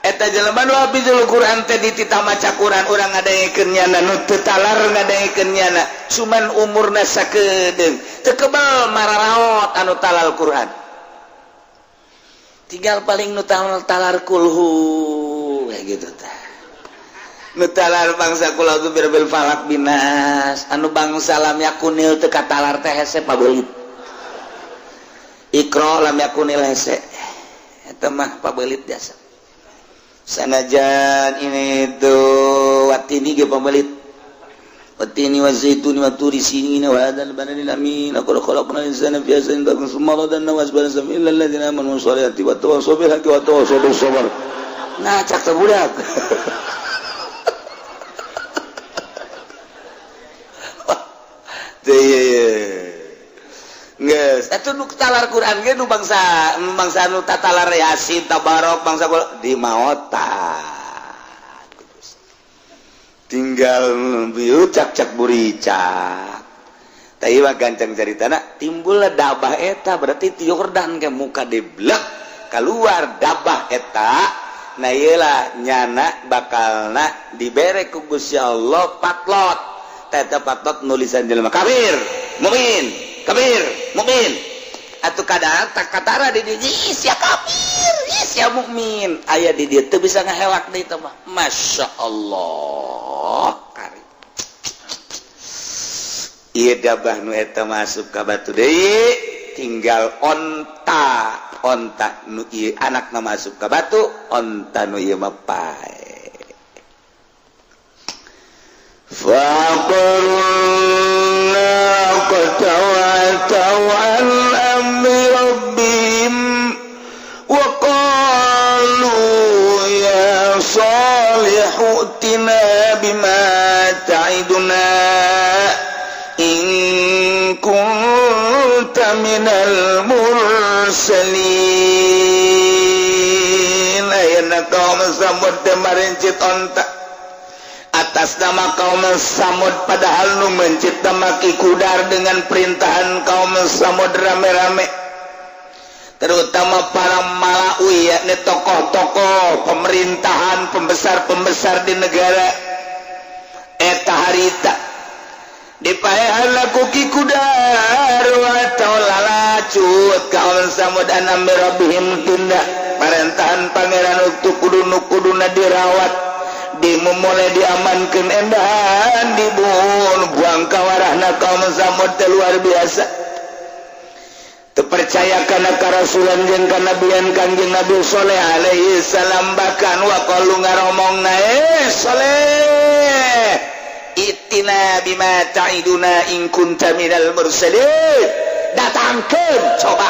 Eta jelema nu hafizul Quran teh dititah maca Quran, urang ngadengekeun nyana. Nu teu talar ngadengekeun nyana, cuman umurna sakedeung, teu kebal mararaot anu talal Quran. Tinggal paling nu talar kulhu kayak gitu tah, nu talar bangsa qul a'udzu birabbil falaq, binnas. Anu bangsa lam yakunil teu katalar teh hese pabelit. Iqra, lam yakunil hese, eta mah pabelit jasa. Sanajan ini tuh watini ge pabelit. Watini wa zaituni wa turi sinina wa hadzal baladil amin, laqad khalaqnal insana fi ahsani taqwim, tsumma radadnahu asfala safilin illa alladziina amanu washolihati wa tawassaw bil haqqi wa tawassaw bis sabr. Nah, cak teh budak. Geus, eta nu talar Quran ge nu bangsa bangsa nu tatalar Yasin, Tabarok, bangsa di maota. Tinggal bieu cak cak buricak. Tapi mah gancang caritana, timbullah dabah eta berarti ti Yordan ke muka deblek keluar dabah eta. Nah, iyalah nyana bakalna dibere ku Gusti Allah patlot. Eta patlot nulisan jelema kafir mukmin, kafir mukmin. Atuh kadang tak katara di dieu, sia kafir, sia mukmin, aya di dieu teu bisa ngahelak deui teh mah. Masya Allah, kari ieu dabah nu eta masuk ka batu deui, tinggal onta. Onta nu ieu anakna masuk ka batu, onta nu ieu mah pae. فعقروا الناقة وعتوا عن أمر ربهم وقالوا يا صالح ائتنا بما تعدنا إن كنت من المرسلين. Ayeuna kaum Samud teh marencit onta atas nama kaum Samud, padahal nu mencit Ki Kudar dengan perintahan kaum Samud rame-rame, terutama para malaui, yakni tokoh-tokoh pemerintahan, pembesar-pembesar di negara eta harita. Dipaehan ku Ki Kudar atau lalacut kaum Samud an amri rabbihim, tindak parentahan pangeran untuk kudu nu kuduna dirawat, dimulai diamankan, endahan dibunuh buang kawarahna. Kaum Samud teh luar biasa terpercaya karena karasulan jeung kanabian Kanjeng Nabi Soleh alaihi salam. Bahkan wa qalu, ngaromong, eh Soleh. I'tina bima ta'iduna in kunta minal mursalin. Datangkeun coba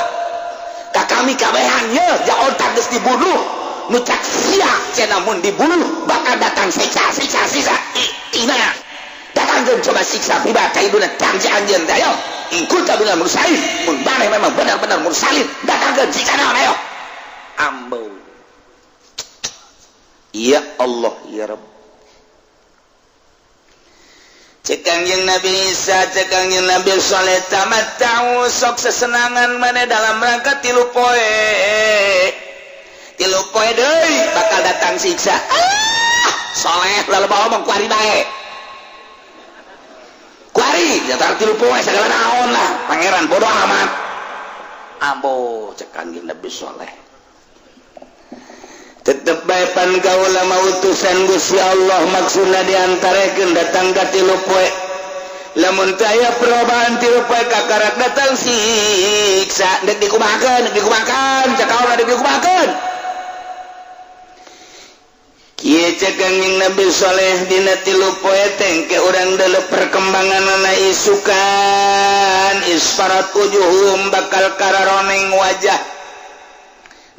ka kami kabehan ye ja onta geus dibunuh, nu cak sia cenah mun dibunuh bakal datang siksa, siksa, siksa. I'tina, datangkeun coba siksa, bima ta'iduna, janji anjeun teh. Ayo, in kunta minal mursalin, mun maneh memang benar-benar mursalin, datangkeun siksa naon, ayo. Ambo, ya Allah, ya Rabb. Cek Kangjeng Nabi Isa, cek Kangjeng Nabi Soleh, tamatta'u, sok sesenangan mana dalam rangka 3 poe, 3 poe deui bakal datang siksa. Ah, Soleh lalu bawa ngomong kuari bae, kuari datang 3 poe segala naon lah, pangeran bodoh amat. Ambo, cek Kangjeng Nabi Soleh, tetep bae pan kaula mah utusan Gusti Allah. Maksudna diantarekeun datang ka 3 poe, lamun teu aya perubahan 3 poe, kakarak datang siksa. Dek dikumahakeun, dek dikumahakeun, cek kaula, dek dikumahakeun? Kieu cek Kangjeng Nabi Soleh, dina 3 poe teh ke urang deuleu perkembanganna, isukan isfarat wujuhum, bakal kararoneng wajah.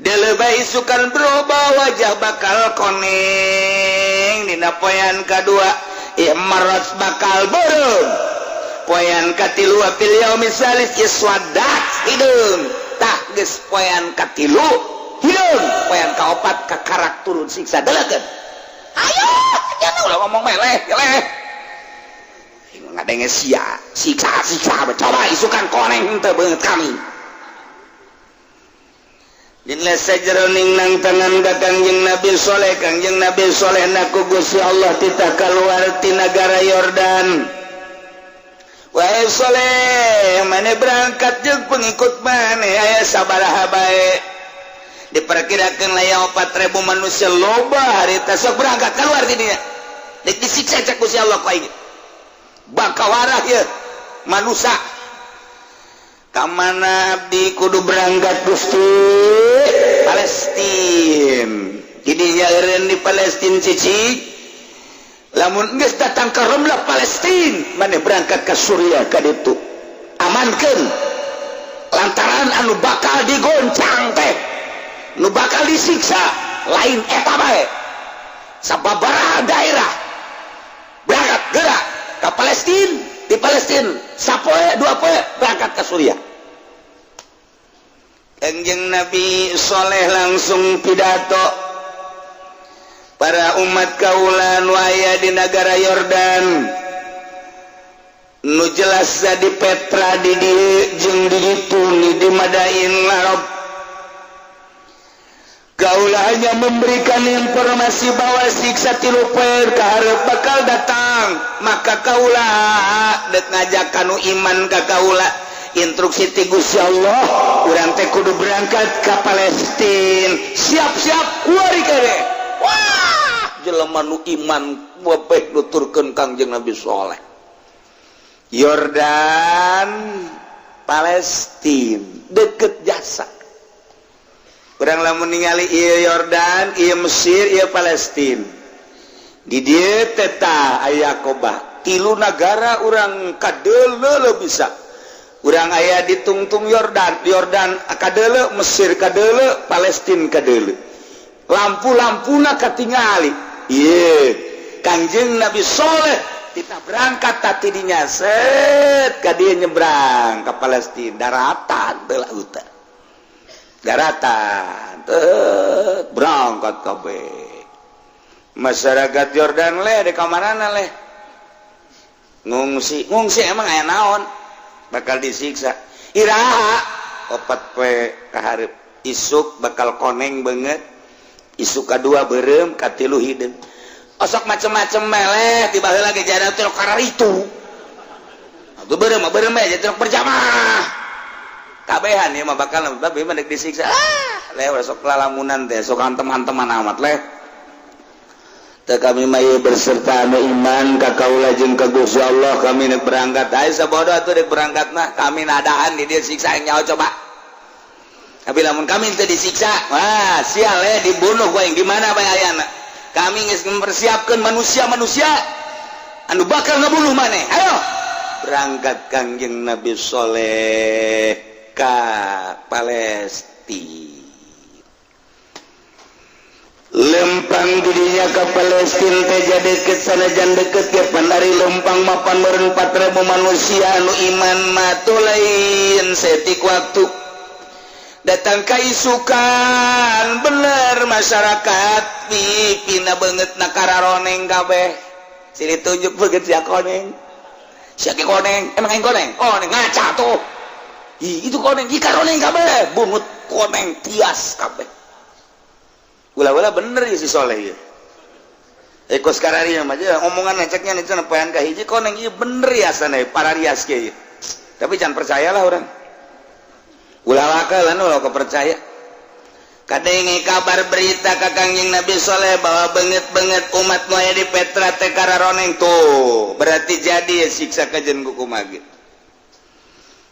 Deuleu, isukan berubah wajah, bakal koneng. Dina poean kadua ihmarrat, bakal beureum. Poean katilu, fil yaumis salis iswaddat, hideung. Tah, geus poean katilu hideung, poean kaopat kakarak turun siksa. Deleukeun, ayo, jangan ulah ngomong meleh meleh, ngadenge sia siksa, siksa. Coba isukan koneng teu beungeut kami. Dina sajeroning nang tangan ka Kangjeng Nabi Soleh, Kangjeng Nabi Soleh naku Gusti Allah titah keluar ti nagara Yordan. Wahai Soleh, mana berangkat jeung pengikut mana aya sabaraha bae, diperkirakan aya 4000 manusia, loba harita. Sok berangkat keluar di dinya, dek disiksa cek Gusti Allah ku aing, bakal warah ya manusia. Kamana abdi kudu berangkat, Gusti? Palestin. Jadinya eureun di Palestin cicik. Lamun geus datang ke Ramlah Palestin, mana berangkat ke Suriah ka ditu, amankeun, lantaran anu bakal digoncang teh, nu bakal disiksa lain eta bae, sababaraha daerah. Berangkat gerak ke Palestin. Di Palestin sapoe 2 poe, berangkat ke Suriah. Kangjeng Nabi Soleh langsung pidato, para umat kaula nu aya di negara Yordan, nu jelas di Petra di dieu jeung di ditu di Madain Arab, kaula hanya memberikan informasi bahwa siksa 3 poe kaharep bakal datang. Maka kaula dek ngajak kanu iman ka kaula, instruksi ti Gusti Allah, urang teh kudu berangkat ke Palestina, siap-siap kuari kene. Wah, jelema nu iman wabeh nuturkeun Kangjeng Nabi Soleh. Yordan Palestina deket jasa. Urang lamun ningali ieu Yordan, ieu Mesir, ieu Palestina, di dieu teh tah aya Aqabah, tilu nagara urang kadeuleu. Bisa urang aya di tungtung Yordan, Yordan kadeuleu, Mesir kadeuleu, Palestina kadeuleu, lampu-lampuna katingali. Ieu Kangjeng Nabi Soleh kita berangkat tadi dinya, set ka dieu, nyebrang ke Palestina, daratan teu lautan, daratan teu, berangkat kabeh. Masyarakat Yordan leh di kamarana leh ngungsi, ngungsi. Emang aya naon bakal disiksa? Iraha? 4 poe kaharep, isuk bakal koneng banget, isuk kadua beureum, katilu hideung. Osok macem-macem meleh tiba heula ge jarak teh itu. Atuh beureum mah beureum bae, jadi berjamaah kabehan ya mah bakal babi mah disiksa. Ah, leh, sok lalamunan teh sok antem-anteman amat leh. Teu, kami mah ieu berserta anu iman ka kaula jeung ka Gusti Allah, kami nek berangkat. Ayo sabodo atuh dek berangkat mah, kami nadaan di dia siksa yang nyawa coba. Tapi lamun kami teu disiksa, wah, sial eh, dibunuh gua yang di mana bae ayana. Kami geus mempersiapkan manusia-manusia. Anu bakal ngebunuh maneh. Ayo berangkat Kangjeng Nabi Soleh ka Palestina. Lempang dirinya ke Palestina teh deket, sanajan deket ke pan dari Lempang mapan meureun 4000 manusia anu iman mah lain setik waktu. Datang ka isukan, bener masyarakat pipina banget na kararoneng kabeh. Sini tunjuk beget, sia koneng, sia koneng, emang yang koneng, koneng ngaca tuh. Ih, itu koneng, ih, karoneng kabeh, bungut koneng tias kabeh. Ulah-ulah bener ya si Soleh ya. Eko sekarang ini aja omongan ngeceknya nih cenah poean kahiji koneng, iya bener ya sana para rias kieu. Tapi jangan percayalah orang. Ulah wakalan ulah kepercaya. Kadenge kabar berita ka Kangjeng Nabi Soleh bahwa banget-banget umat nu aya di Petra teh kararoneng tuh. Berarti jadi ya siksa kajen ku kumaha.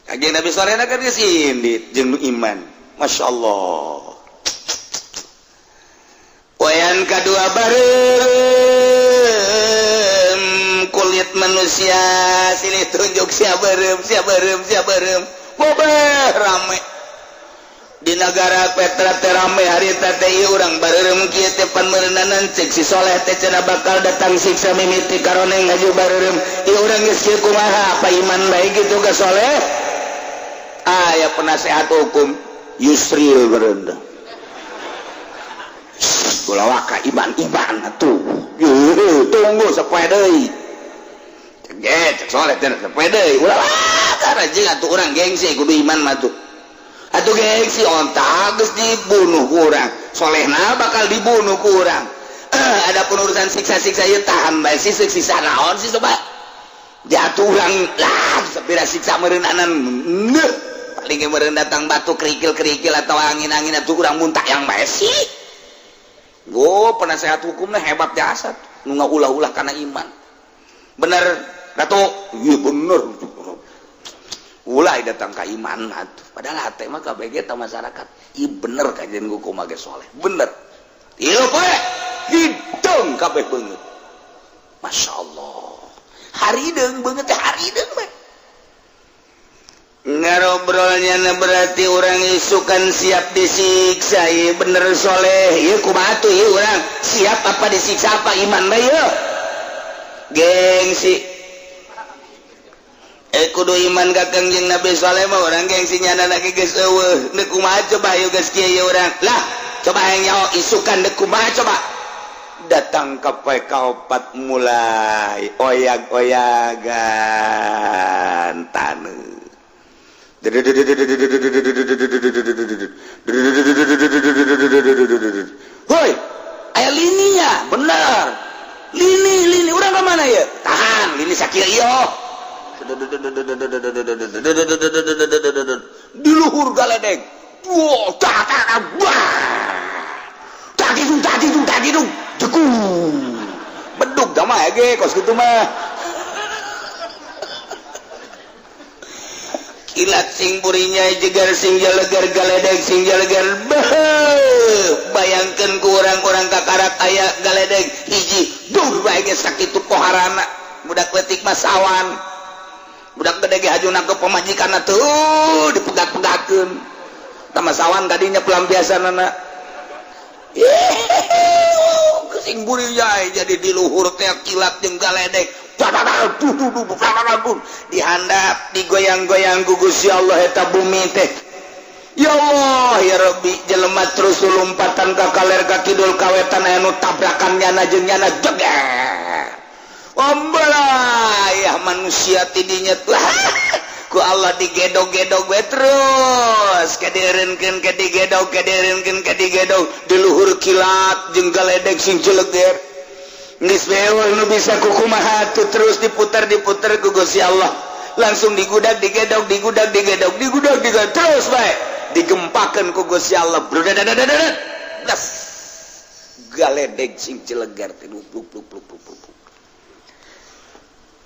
Kangjeng Nabi Soleh kan geus indit jeung iman. Masya Allah. Poean kedua bareng kulit manusia, sini tunjuk, sia berem, sia berem, sia berem, bobeh rame di negara Petra teh, rame harita teh. Ieu urang bareureum kieu teh pan meureunanan cek si Soleh teh cenah bakal datang siksa mimiti karoneng ngaju bareureum. Ieu urang geus kieu kumaha, apa iman bae gitu ka Soleh? Aya penasehat hukum Yusril berendah. Ulah waka iman iman atuh, tunggu sapoe deui. Cek cek Soleh teh sapoe deui, ulah waka anjing atuh, urang gengsi, kudu iman mah tuh atuh. Gengsi onta geus dibunuh ku urang, Solehna bakal dibunuh ku urang. Ada pun urusan siksa-siksa ieu tahan bae sih, siksa naon sih coba jatuh urang lah, sapira siksa meureunanan neuh paling meureun datang batu kerikil-kerikil atau angin-angin atuh urang muntah yang bae sih. Go penasehat hukumnya hebat jasa nu ulah-ulah karena iman. Bener Ratu, iya bener, ulah datang ke iman atuh. Padahal hati mah KBG ta masyarakat, iya bener kajian hukum ge Soleh bener. Iya poe hidung kabeh beungeut. Masya Allah, harideung beungeut teh, harideung bae ngarobrolnya. Berarti orang isukan siap disiksa. Iya bener Soleh, iya kumaha tuh, iya orang siap apa disiksa, apa iman bae ieu? Gengsi eh kudu iman ka Kangjeng Nabi Soleh mah orang gengsi nyana lagi geus eueuh. Deuk kumaha coba ieu geus kieu ieu urang lah, coba hayang nyaho isukan deuk kumaha coba. Datang ke poe kaopat mulai oyag-oyagan taneuh. Woi, aya lininya, bener. Lini, lini, urang ke mana ya? Tahan, lini sakit iyo. Di luhur galedeg. Wah, tak tak wah. Tak itu, tak itu, tak itu. Jeku. Beduk dah mah ge kos kitu mah. Kilat sing burinya jegar sing jalegar, galedeg sing jalegar. Bayangkan ku orang-orang kakarak aya galedeg hiji duh bae ge sakitu poharana. Budak leutik mah sawan, budak gede ge hajuna ke pamajikanna tuh dipegat-pegatkeun tah sawan tadinya pelampiasanana. Sing burinya jadi di luhur teh kilat jeung galedeg dihandap, digoyang-goyang ku Gusti Allah eta bumi teh. Ya Allah ya Rabbi, jelema terus lompatan ka kaler, ka kidul, ka wetan, aya nu tabrakan nyana jeung nyana jeger. Ombelah manusia tidinya tuh ku Allah digedog-gedog we terus kadieureunkeun, kadigedog, kadieureunkeun, kadigedog di luhur kilat jeung galedeg sing jeleger. Geus beul nu bisa kukumaha tuh, terus diputar diputar ku Gusti Allah, langsung digudag, digedog, digudag, digedog, digudag, digedog terus bae digempakeun ku Gusti Allah. Brudadadadadad das galedeg sing jeleger teh pluk pluk pluk pluk pluk.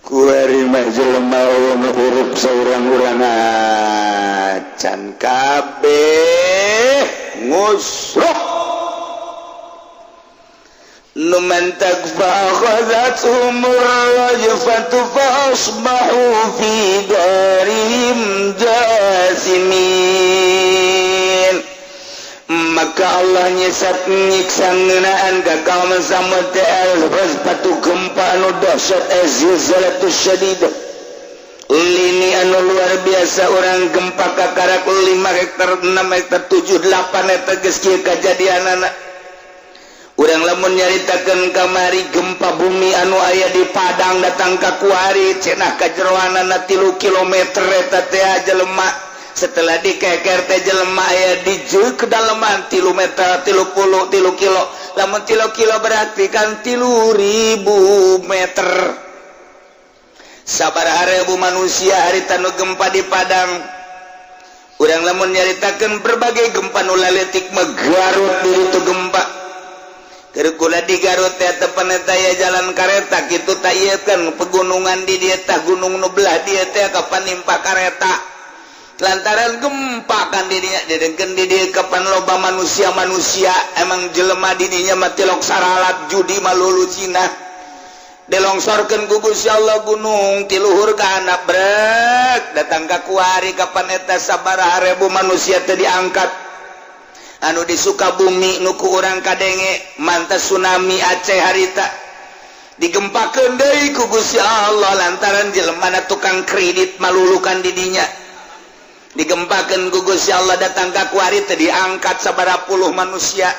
Kuari mah jelema nu hirup saurang-urang acan kabeh ngusruk. Nu mantak فأخذتهم الرجفة فأصبحوا في دارهم جاثمين. Maka Allah nyesat nyiksa ngeunaan ka kaum Samud teh patu gempa anu dahsyat, الزلزلة الشديدة, lini anu luar biasa. Orang gempa kakarak 5 hektar, 6 hektar, 7, 8 hektar, geus kieu kajadianana. Urang lamun nyaritakeun kamari gempa bumi anu aya di Padang datang ka kuari, cenah kajeroanana 3 kilometer eta teh jelema. Setelah dikeker teh jelema aya di kedalaman 3 meter, 33 kilo. Lamun 3 kilo berarti kan 3000 meter. Sabaraha ribu manusia harita nu gempa di Padang. Urang lamun nyaritakeun berbagai gempa nu laletik mah, Garut di itu gempa. Kula di Garut teh tepan eta ya jalan kareta kitu ta, ieu kan pegunungan di dieu tah, gunung nu belah dieu teh kapan nimpa kareta lantaran gempa kan di dinya. Didengkeun di dieu kapan loba manusia-manusia, emang jelema di dinya mah tilok saralat judi malulu Cina. Dilongsorkeun ku Gusti Allah gunung ti luhur ka handap, brek datang ka kuari. Kapan eta sabaraha ribu manusia teh diangkat. Anu di Sukabumi nu ku urang kadenge mantas tsunami Aceh harita digempakeun deui ku Gusti Allah lantaran jelemana tukang kredit malulukan di dinya. Digempakeun ku Gusti Allah, datang ka kuari teh diangkat sabaraha puluh manusia.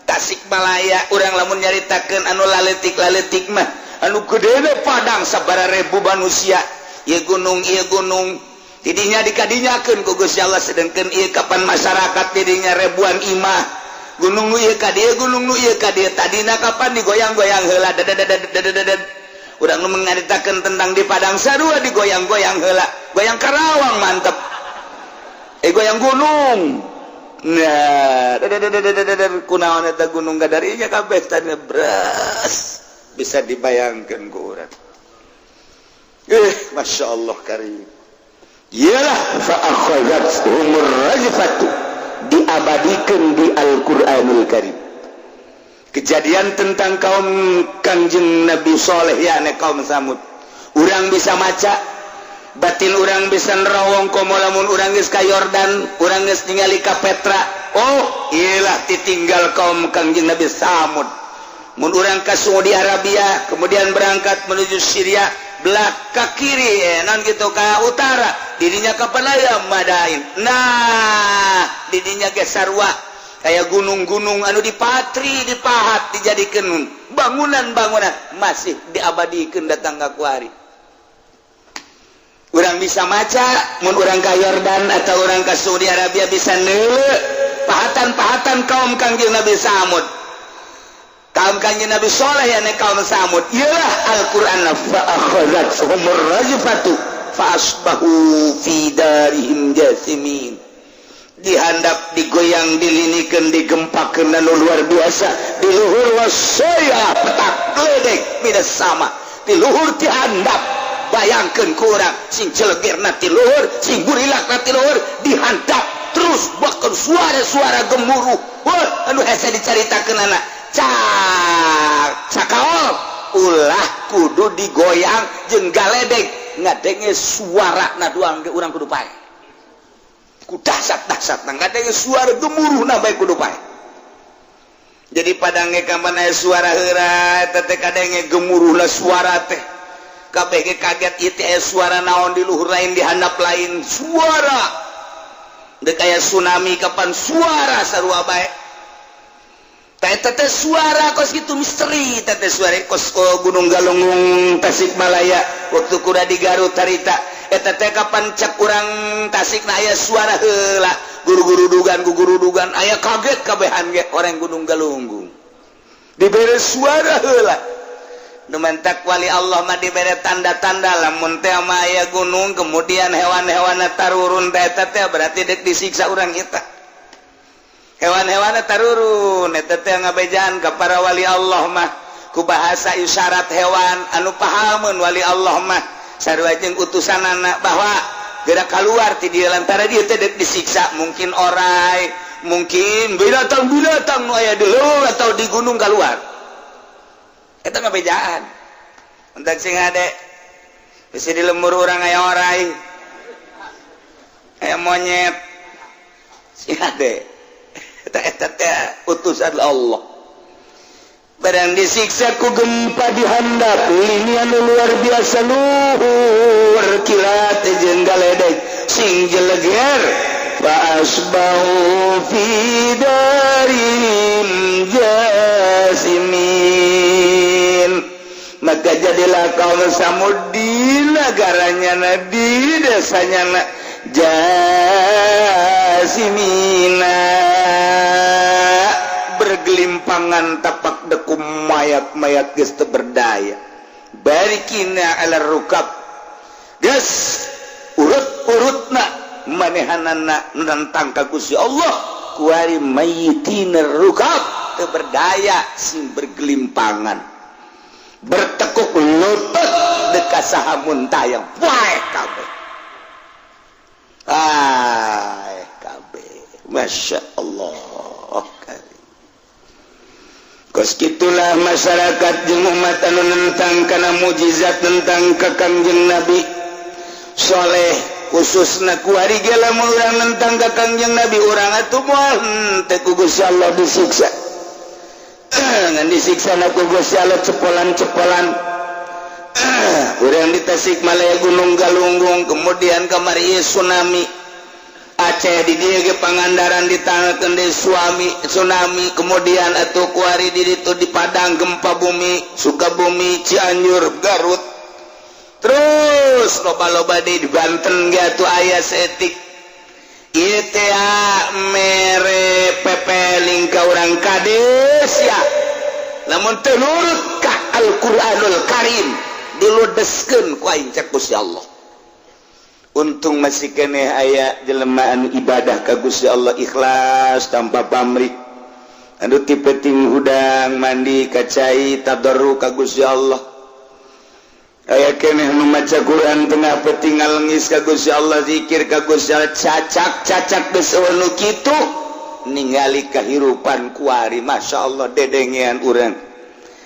Tasikmalaya, urang lamun nyaritakeun anu laletik-laletik mah, anu gede Padang sabaraha ribu manusia. Ieu gunung, ieu gunung tidinya dikadinyakeun ku Gusti Allah, sedangkan ieu kapan masyarakat tidinya ribuan imah. Gunung nu ieu ka dieu, gunung nu ieu ka dieu, tadina kapan digoyang-goyang heula dadadadadadadad. Urang nu mengaritakeun tentang di Padang sarua digoyang-goyang heula, goyang Karawang mantep, eh goyang gunung. Nah, dadadadadadad, kunaon eta gunung gadarinya kabeh tadi beras bisa dibayangkan ku urang. Eh, masya Allah karim. Iyalah, فأخذتهم الرجفة diabadikan di Al-Qur'anul Karim. Kejadian tentang kaum Kangjeng Nabi Soleh ya kaum Samud. Urang bisa maca, batin urang bisa nerawong, komo lamun urang geus ka Yordan, urang geus ningali ka Petra. Oh, iyalah ditinggal kaum Kangjeng Nabi Samud. Mun urang ka Saudi Arabia, kemudian berangkat menuju Syria, belah ke kiri, eh, non gitu ke utara, dirinya kapan aya Madain. Nah, didinya ge sarua kayak gunung-gunung anu dipatri, dipahat, dijadikan bangunan-bangunan, masih diabadikan datang ke kuari. Urang bisa maca mun urang ka Yordan atau urang ke Saudi Arabia, bisa neuleu pahatan-pahatan kaum Kangjeng Nabi Samud, kaum Kangjeng Nabi Soleh ya kaum Samud. Iyalah Al-Qur'an, فأخذتهم الرجفة فأصبحوا في دارهم جاثمين. Dihandap, digoyang, dilinikan, digempakeun anu luar biasa di luhur, wasaya petak geledek من السماء di luhur, dihandap. Bayangkeun ku urang sing celegirna ti luhur, sing burilakna ti luhur, dihandap terus, bahkan suara-suara gemuruh. Wah, anu hese dicaritakeun anak cak cakaol ulah kudu digoyang jeung galedek, ngadenge suara na doang ge urang kudu pae ku dahsyat-dahsyat. Nah, ngadenge suara gemuruh na bae kudu pae. Jadi Padang ge kapan aya suara heura eta teh kadenge gemuruh lah suara teh, kabeh ge kaget, ieu teh aya suara naon di luhur lain, di handap lain suara dek aya tsunami. Kapan suara sarua bae. Teh teh suara kos gitu misteri teh teh suara kos, oh, Gunung Galunggung Tasikmalaya waktu kuda di Garut harita eta teh kapan cek urang Tasik na aya suara heula guru-guru dugan guru dugan aya kaget kabehan ge orang Gunung Galunggung dibere suara heula. Nu mantak wali Allah mah dibere tanda-tanda, lamun teh mah aya gunung kemudian hewan-hewan tarurun teh, eta teh berarti dek disiksa urang eta. Hewan-hewan tarurun eta teh ngabejaan ka para wali Allah mah ku bahasa isyarat hewan anu pahamun. Wali Allah mah sarua jeung utusanana bahwa gerak keluar ti dieu lantaran dia teh dek disiksa, mungkin orai, mungkin binatang-binatang nu aya di leuweung atau di gunung keluar. Eta mah bejaan. Entak sing ade. Bisi di lembur urang aya orai. Aya monyet. Sing ade. Eta eta teh utusan Allah. Barang disiksa ku gempa di handap lini anu luar biasa luhur kilat jeung galedeg sing jeleger, fa asbahu fi darihim jasimin. Maka jadilah kaum Samud di negaranya na, di desanya na, jasimina, bergelimpangan tapak dekum mayat-mayat geus teu berdaya, barikina ala rukab, geus urut-urutna manehanana nentang ka Gusti Allah kuari mayitina rukab, teu berdaya, sing bergelimpangan, bertekuk lutut dekat saha muntayang wae kabeh. Ah, kabeh, Masya Allah. Kos gitulah masyarakat jeung umat anu nentang kana mujizat, tentang ka Kangjeng Nabi Soleh, khususna kuari ge lamun urang nentang ka Kangjeng Nabi, urang atuh moal henteu ku Gusti Allah disiksa. Ngan disiksa na ku Gusti Allah cepolan-cepolan. Urang di Tasikmalaya Gunung Galunggung, kemudian kamari tsunami Aceh, di dieu ge Pangandaran ditangkeun deui suami tsunami, kemudian atuh kuari di ditu di Padang gempa bumi, Sukabumi, Cianjur, Garut, terus loba-loba di Banten ge atuh aya saeutik. Ieu teh mere pepeling ka urang kades ya, lamun teu nurut ka Al-Qur'anul Karim diludeskeun ku aing, cek Gusti Allah. Untung masih keneh aya jelema anu ibadah ka Gusti Allah ikhlas tanpa pamrih, anu ti peuting hudang mandi ka cai tadarru ka Gusti Allah, aya keneh nu maca Quran tengah peuting ngalengis ka Gusti Allah, zikir ka Gusti Allah, cacak cacak geus nu kitu. Ningali kahirupan kuari, Masya Allah, dedengean urang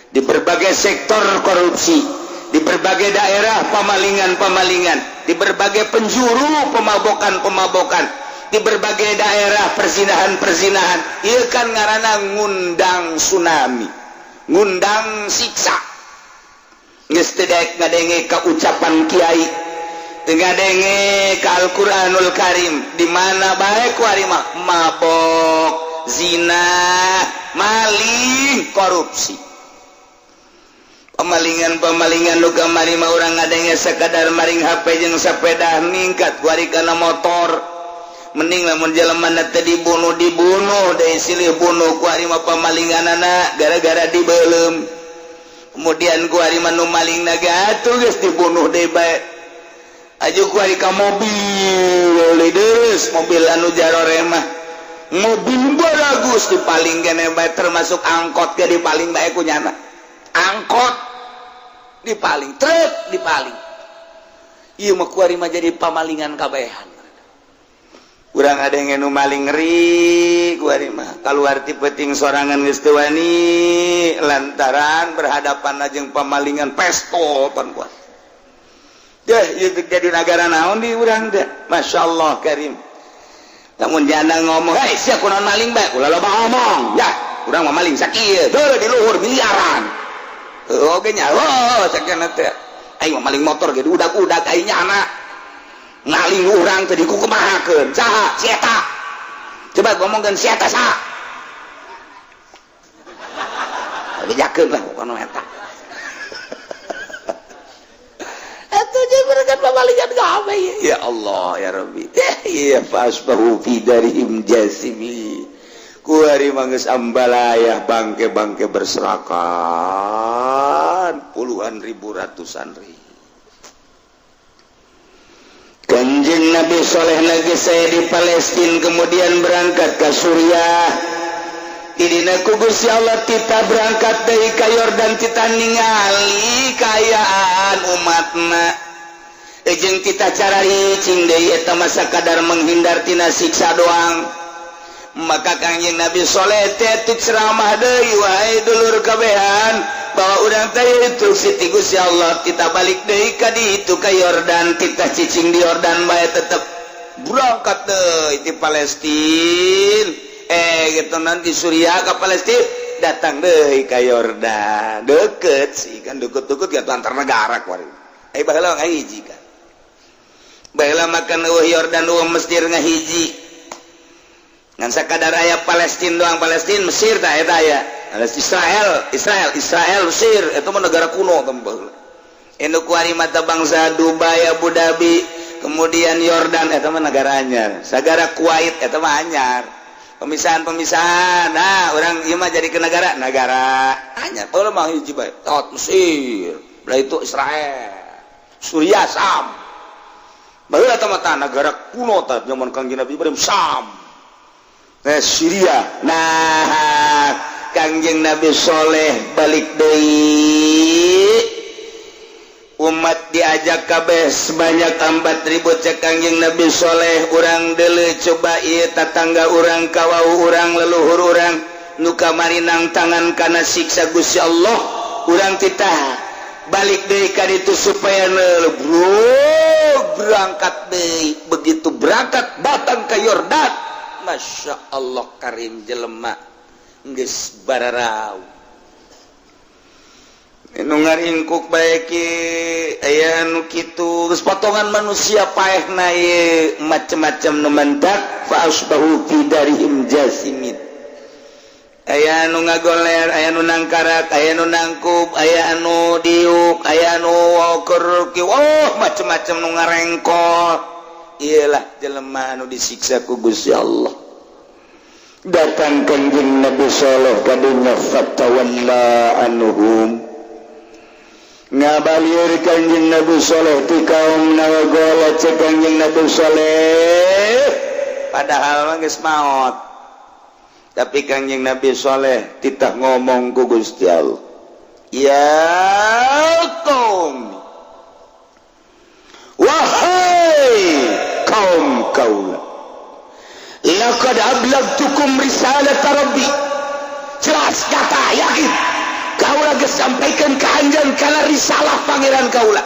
di berbagai sektor korupsi, di berbagai daerah pemalingan-pemalingan, di berbagai penjuru pemabokan-pemabokan, di berbagai daerah perzinahan-perzinahan. Ieu kan ngaranna ngundang tsunami, ngundang siksa. Geus teu daek ngadenge ka ucapan kiai, teu ngadenge ka Al-Qur'anul Karim, di mana bae kuari mah mabok, zina, maling, korupsi, pemalingan pemalingan. Nu kamari mah urang ngadenge sekadar maling HP jeung sepeda, ningkat kuari kana motor. Mending lamun jelema teh dibunuh, dibunuh deui silih bunuh. Kuari mah pemalinganana gara-gara dibeuleum, kemudian kuari mah nu maling naga atuh geus dibunuh deui bae. Aju kuari ka mobil deus, mobil anu jarore mah mobil bagus dipaling kene bae, termasuk angkot ge dipaling bae ku nyana, angkot dipaling, truk dipaling. Ieu mah kuari mah jadi pamalingan kabehan. Urang ada yang nu maling, ngeri kuari mah. Kaluar ti peuting sorangan geus teu wani lantaran berhadapan jeung pamalingan pestol pan kuat. Deh, ieu jadi nagara naon di urang teh? Masya Allah Karim. Namun janda ngomong, "Hei, sia kunaon maling bae? Ulah loba ngomong ya, urang mah maling sakieu heuh di luhur miliaran." Oke nya, oh sakieu teh aing mah maling motor ge udag-udag, aing nyana ngaling urang teh dikukumahakeun. Saha si eta? Coba ngomongkeun si eta saha, bejakeun lah pokona eta. Atuh jeung mereka pamalingan kabeh. Ya Allah ya Rabbi. Ya fasbahu fi darihim jasimin. Kuari mah geus ambalayah, bangke-bangke berserakan puluhan ribu, ratusan ribu. Kanjeng Nabi Soleh lagi saya di Palestina, kemudian berangkat ke Suriah. Idina ku Gusti Allah tita berangkat dari ka Yordan, tita ningali kaayaan umatna jeung tita cararicing deui, eta masa kadar menghindar tina siksa doang. Maka Kangjeng Nabi Soleh teh ceramah deui, "Wahai dulur kabehan, Bahwa urang teh instruksi ti Gusti Allah, kita balik deui ka ditu, ka Yordan. Kita cicing di Yordan bae. Tetep berangkat deui di Palestin, gitu, nanti Suriah ke Palestina, datang deui ka Yordan. Deket sih kan, deket-deket gitu antar negara kuari. Baheula ngahiji kan, baheula makan euweuh Yordan, euweuh Mesir, ngahiji, ngan sakadar aya Palestina doang. Palestina, Mesir, tah eta aya Israel, Israel, Israel, Mesir. Itu mah negara kuno teh baheula. Induk kuari mata bangsa Dubai, Abu Dhabi, kemudian Yordan, eta mah negara anyar. Sagara Kuwait eta mah anyar, pemisahan-pemisahan. Nah, orang ieu mah jadi ke negara negara anyar. Baheula mah hiji bae tot, Mesir belah itu, Israel, Suriah, Sam. Baheula teh mah negara kuno tah, zaman Kangjeng Nabi Ibrahim, Sam, Syria. Nah, Kangjeng Nabi Soleh balik deui, umat diajak kabeh sebanyak 4000. Cek Kangjeng Nabi Soleh, urang deuleu coba ieu tatangga urang, kawau urang, leluhur urang nu kamari nangtangan kana siksa Gusti Allah. Urang titah balik deui ka ditu supaya bro berangkat deui. Begitu berangkat, datang ke Yordan, Masya Allah karim, jelema geus bararau nu ngaringkuk bae aya nu kitu, geus potongan manusia paehna ieu, macem-macem nu mendak. Fa asbahu fi darihim jasimin. Aya anu ngagoler, aya nu nangkarak, aya nu nangkub, aya anu diuk, aya anu keur, oh, macem-macem nu ngarengkol. Iyalah jelema anu disiksa ku Gusti Allah. Datang Kanjeng Nabi Saleh ka dunya, fatawalla anhum, ngabalir Kanjeng Nabi Saleh ti kaum. Nawagola, cek Kanjeng Nabi Saleh, padahal mah geus maot, tapi Kanjeng Nabi Saleh titah ngomong ku Gusti Allah, "Ya qaum, wahai kaum kaula, laqad ablagtukum risalat rabbi." Jelas kata yakin, kaula geus sampaikan ka anjeun kana risalah Pangeran kaula,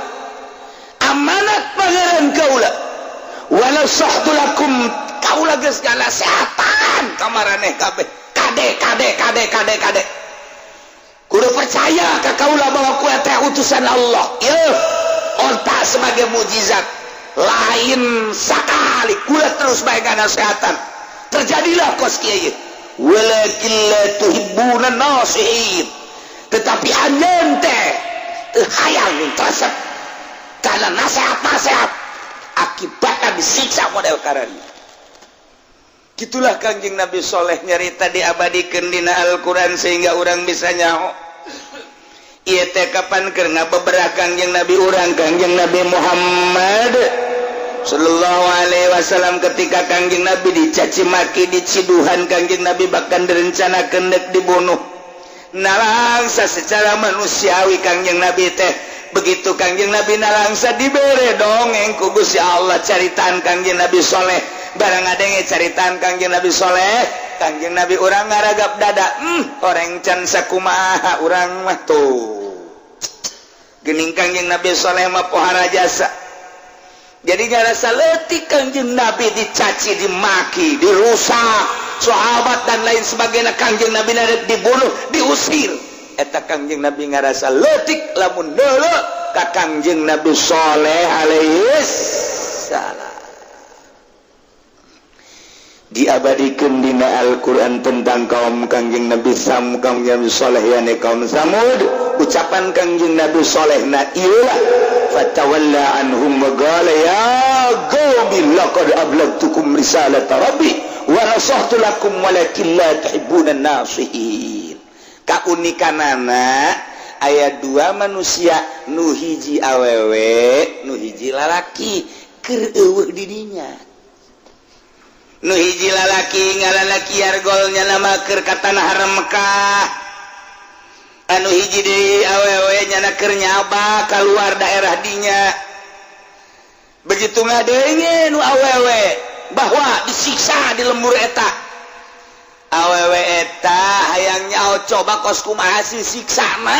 amanat Pangeran kaula. Wa nasahtu lakum, kaula geus nganasehatan ka maraneh kabeh. Kade, kade, kade, kade, kade, kudu percaya ka kaula bahwa ku teh utusan Allah. Yeuh, onta sebagai mujizat lain sakali kula terus bae nganasehatan, terjadilah kos kieu. Walakin la tuhibbuna nasihin, tetapi anjeun teh teu hayang resep karena nasihat-nasihat, akibatnya disiksa model karena gitulah. Kangjeng Nabi Soleh nyarita diabadikan dina Al-Quran sehingga orang bisa nyaho ieu teh kapan keur ngabeberah Kangjeng Nabi urang, Kangjeng Nabi Muhammad Sallallahu Alaihi Wasallam. Ketika Kangjeng Nabi dicaci maki, diciduhan, Kangjeng Nabi bahkan direncanakan dek dibunuh, nalangsa secara manusiawi Kangjeng Nabi teh. Begitu Kangjeng Nabi nalangsa, dibere dongeng ku Gusti Allah caritaan Kangjeng Nabi Soleh. Barang adenge caritaan Kangjeng Nabi Soleh, Kangjeng Nabi urang ngaragap dada, orang can sakumaha urang mah." Tuh gening, Kangjeng Nabi Soleh mah pohara jasa, jadi ngarasa leutik Kangjeng Nabi dicaci, dimaki, dirusak sahabat dan lain sebagainya. Kangjeng Nabi narek dibunuh, diusir. Eta Kangjeng Nabi ngarasa leutik lamun deuleu ka Kangjeng Nabi Soleh alaihi salam. Diabadikan dina Al-Quran tentang kaum Kangjeng Nabi Sam, Kangjeng Nabi Soleh, yani kaum Samud. Ucapan Kangjeng Nabi Soleh na iyalah, fatawalla anhum wa qala ya qaumi laqad ablagtukum risalata rabbi wa nasahtu lakum walakin la tuhibbuna nasihin. Kaunikanana aya dua manusia, nu hiji awewe, nu hiji lalaki, keur euweuh didinya. Nu hiji lalaki ngaranna Kiargolnya, nama keur ka tanah haram Mekah. Anu hiji deui awewe, nyana keur nyaba keluar daerah dinya. Begitu ngadenge nu awewe bahwa disiksa di lembur eta, awewe eta hayang nyaho coba kos kumaha sih siksana.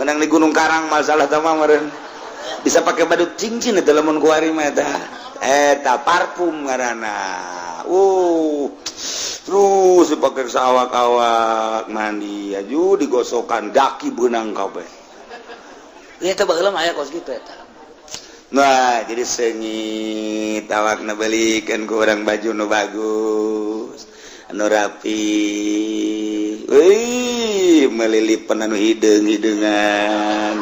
Menang di Gunung Karang masalah tama meureun. Bisa pakai badut cincin eta lamun kuari mah eta. Eta parfum ngaranna. Terus dipakai sawak-awak mandi aju digosokan daki beunang kabeh. Ieu teh baheula mah aya kos kitu eta. Nah, jadi seungit awakna belikeun ku urang baju nu bagus, anu rapi. Wih, melilipan anu hideung-hideungan.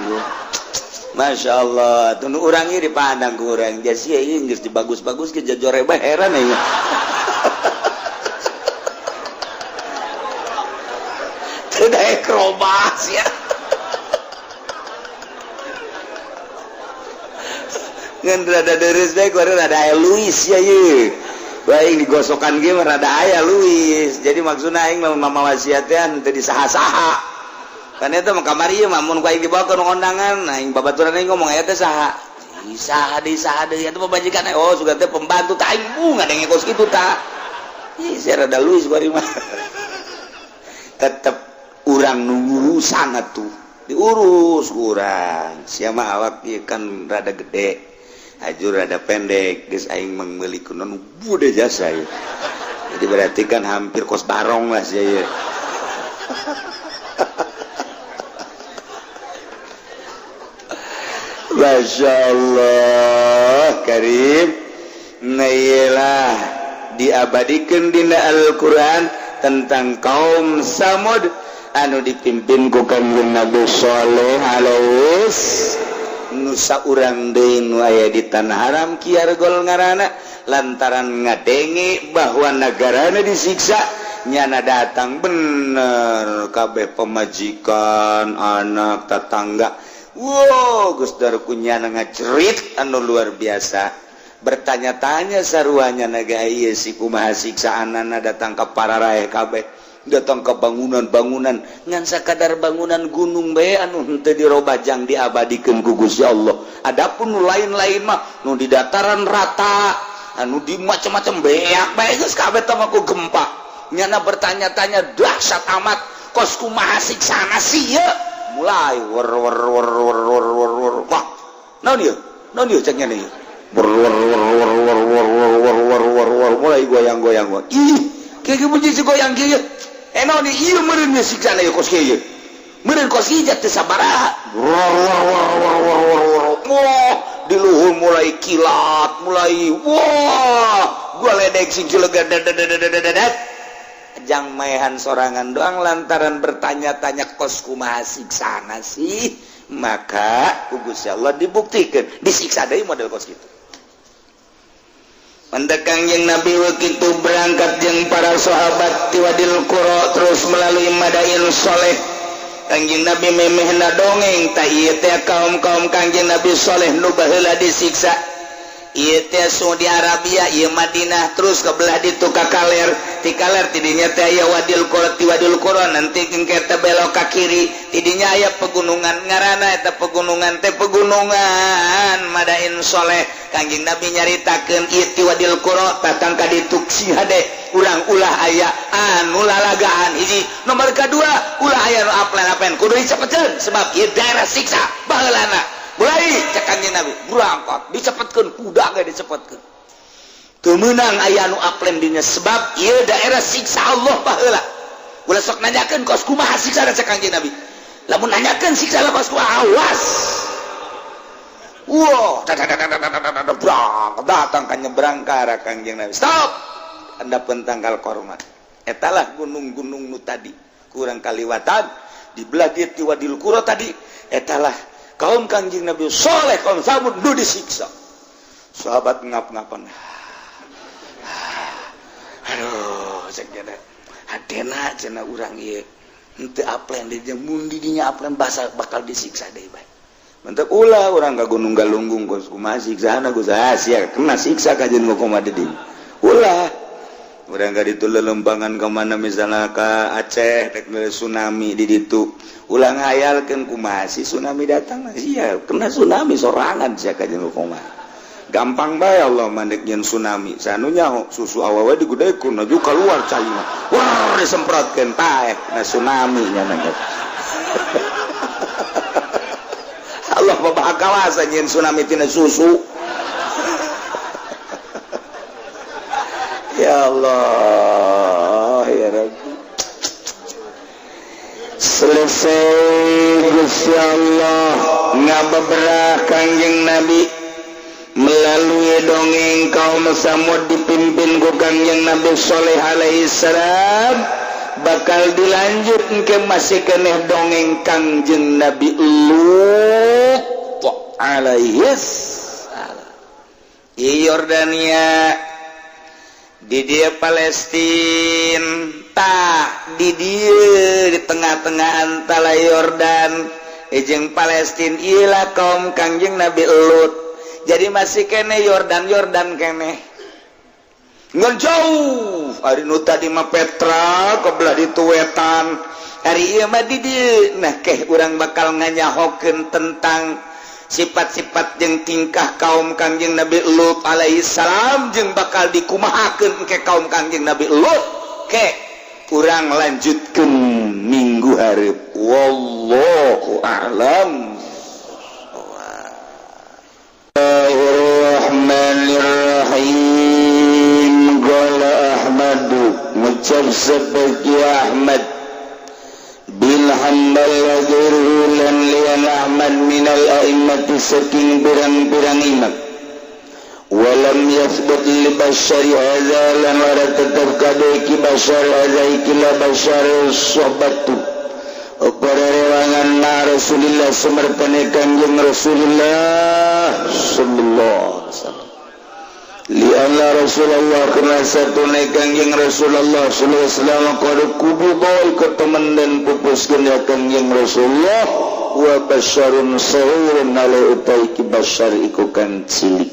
Masya Allah, tuh urang ieu dipandang ku urang. Jasi ieu geus dibagus-bagus ke jajore bae heran ya. Teu daek robas ya. Ngan rada deres bae ku rada aya Luis ya ieu. Baik digosokan ge mah rada aya Luis. Jadi maksudna aing lamun mama wasiat teh teu disaha-saha. Kan eta mah kamari ieu mah mun ku aing dibawa ke kondangan, aing babaturan aing ngomong aya teh saha? Saha deui saha deui eta pamajikan oh sugan teh pembantu tah aing bunga denge kos kitu tah. Ih sia rada Luis ku mah. Tetep urang nu ngurusan atuh. Diurus ku urang. Sia mah awak ieu kan rada gede. Ajur rada pendek geus aing meuli kunon bude jasa ieu. Jadi berarti kan hampir kos barong lah sia ieu. Masya Allah Karim. Nah iyalah diabadikan dina Al-Quran tentang kaum Samud anu dipimpin ku Kangjeng Nabi Shaleh alaihi nusa urang deui nu aya di tanah haram Kiargol ngaranna lantaran ngadenge bahwa negarana disiksa nyana datang bener kabeh pemajikan anak tetangga. Wow, Gus Darku nyana ngacerit anu luar biasa bertanya-tanya saruanya naga ieu si kumaha siksaanana datang ke para raeh kabeh datang ke bangunan-bangunan ngan sakadar bangunan gunung bae anu henteu dirobajang diabadikeun ku Gusti Allah. Adapun nu lain-lain mah nu di dataran rata anu di macam-macam beak bae geus kabeh teh mah ku gempa. Nyana bertanya-tanya dahsyat amat kos kumaha siksana sih ieu. Mulai wer wer wer wer wer wer wer wah naon ieu naon ieu cek nya ieu wer wer wer wer wer wer wer wer wer wer mulai goyang-goyang ih kieu bunyi si goyang kieu naon ieu meureun siksana ieu kos kieu meureun kos ieu teh sabaraha wah di luhur mulai kilat mulai wah gua ledek sing cilegan jang maehan sorangan doang lantaran bertanya-tanya kos kumaha siksana sih maka ku Gusti Allah dibuktikan disiksa deui model kos kitu. Mendekang yang Nabi begitu berangkat jeung para sahabat tiwadil Qura terus melalui Madain Soleh. Kangjeng Nabi memehna dongeng tah ieu teh kaum-kaum Kangjeng Nabi Soleh nu baheula disiksa. Ieu teh Saudi Arabia, ieu Madinah terus ke belah ditu ka kaler, ti kaler tidinya teh aya Wadil Qura, ti Wadil Qura nanti engke teh belok ka kiri, tidinya aya pegunungan ngaranna eta pegunungan teh pegunungan Madain Soleh. Kangjeng Nabi nyaritakeun ieu ti Wadil Qura datang ka ditu si hade urang ulah aya anu lalagaan hiji nomor kedua ulah aya nu aplen-aplen kudu dicepetkeun sebab ieu daerah siksa baheulana. Mulai cek Kangjeng Nabi berangkat dicepetkeun kuda ge dicepetkeun teu meunang aya anu aplen dinya sebab ieu daerah siksa Allah baheula. Ulah sok nanyakeun kos kumaha siksa cek Kangjeng Nabi lamun nanyakeun siksa kos kumaha awas. Wah, datang ka nyebrang ka arah Kangjeng Nabi. Stop. Anda pentangkal korma. Etalah gunung-gunung nu tadi kurang kaliwatan di belah dieu ti Wadil Qura tadi. Etalah kaum Kangjeng Nabi Soleh kaum Samud nu disiksa. Sahabat ngap-ngapan. Aduh, cek nya hadena cenah urang ieu. Henteu aplen di mun di dinya aplen basa bakal disiksa deui bae. Mentek ulah orang ka Gunung Galunggung kos kumaha siksana Gus sia kena siksa kajeun kumaha di dinya. Ulah urang ka ditu lelempangan ka mana misalnya ka Aceh rek tsunami di ditu. Ulah ngayalkeun kumaha sih tsunami datang sia kena tsunami sorangan sia kajeun kumaha. Gampang bae Allah mandek nyeun tsunami sanu nyaho susu awewe digudekeun aju keluar caina. Wah disemprotkeun taeh kena tsunami nya. kawasa nyieun tsunami tina susu. Ya Allah, ya Rabbi. Selesai Gusti Allah ngabeberah Kangjeng Nabi melalui dongeng kaum Samud dipimpin ku Kangjeng Nabi Soleh alaihi salam, bakal dilanjut ke masih keneh dongeng Kangjeng Nabi Lut alaihi salam. Di Yordania, di dia Palestina, tah di dia di tengah-tengah antara Yordan jeung Palestina ilah kaum Kangjeng Nabi Lut. Jadi masih kene Yordan, Yordan kene ngan jauh. Ari nu tadi mah Petra kebelah di wetan, ari ieu mah di dieu. Nah, keh urang bakal nganyahokeun tentang sifat-sifat jeung tingkah kaum Kangjeng Nabi Lut alaihi salam jeung bakal dikumahakeun ke kaum Kangjeng Nabi Lut. Ke urang lanjutkeun minggu hareup. Wallahu a'lam. Bismillahirrahmanirrahim. Qala Ahmadu, ngucap seperti Ahmad bin Hanbal wa ghairuhu lan liyan Ahmad minal a'immati saking pirang-pirang imam, walam yathbut li basyari hadza lan ora tetep kade ki basyar hadza iki la basyar sohbatu apa rewangan ma Rasulillah sumertane Kangjeng Rasulullah sallallahu alaihi wasallam. Lianna Rasulullah kena satu Kangjeng Rasulullah sallallahu alaihi wasallam qad kubida ketemen dan pupuskeun ya Kangjeng Rasulullah wa basyarun saghirun ala utai ki basyar iku kan cilik.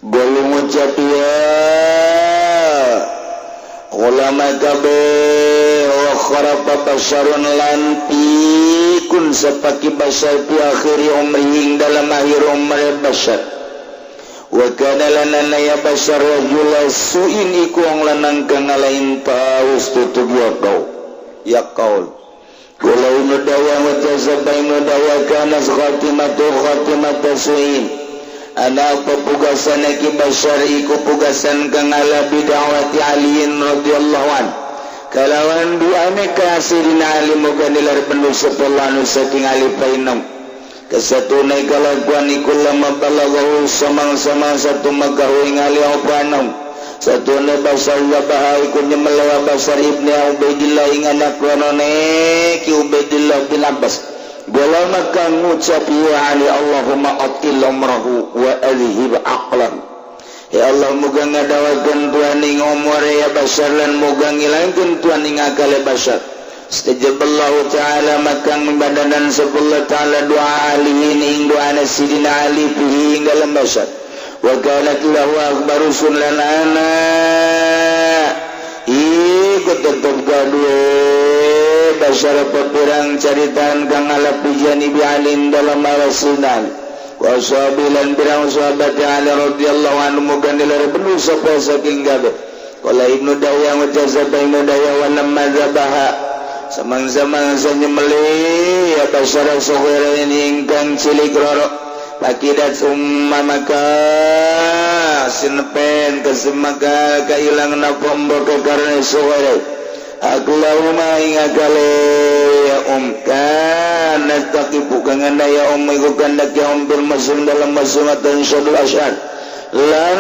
Golu ngucap ya ulama kabeh wa kharafa basyarun lan pikun sapaki basyar fi akhiri umrihi dalam akhir umur basyar. Wa kana lana ya basyar rajula suin iku wong lanang kang ngalain paus tutug ya kau ya kaul. Walau nudawa wa tazabai nudawa kana khatimatu khatimatu suin ana apa pugasan ki basyar iku pugasan kang ala bid'awati aliin radhiyallahu an kalawan duane ka Sidina Ali muga nilar penuh sepuluh saking Ali painong kesatune kalakuan iku lama balaghahu samang-samang satu makahu ing Ali apa anom satune basar wabaha iku nyemelewa Basar ibni Ubaidillah ing anak lanone ki Ubaidillah bin Abbas. Bola maka ngucap ya Ali, Allahumma atil umrahu wa adhib aqlahu. Ya Allah, muga ngadawakeun Tuhan ing umure ya Basar lan muga ngilangkeun Tuhan ing akale Basar. Istajaballahu ta'ala maka membadanan sepuluh ta'ala doa Ali ing doa Sidina Ali fihi ing dalam Basar. Wa kanat lahu akbaru lan ana iku tetep gadue Basar pirang caritaan kang ala pijani bi alin dalam arasinan wa sahabilan pirang sahabat Ali radhiyallahu anhu muga nilar benu sapa saking gabe. Qala Ibnu Dawya wa jazaba Ibnu Dawya wa lamma dzabaha samang-samang sanyemeli ya Basar saghira ingkang cilik roro pakidat summa maka sinepen kesemaka kailang napa mbok karena saghira Allahumma ing akale ya kana taqifu kang ya iku kandak ya bil masum dalam masumatan syadul asyad lan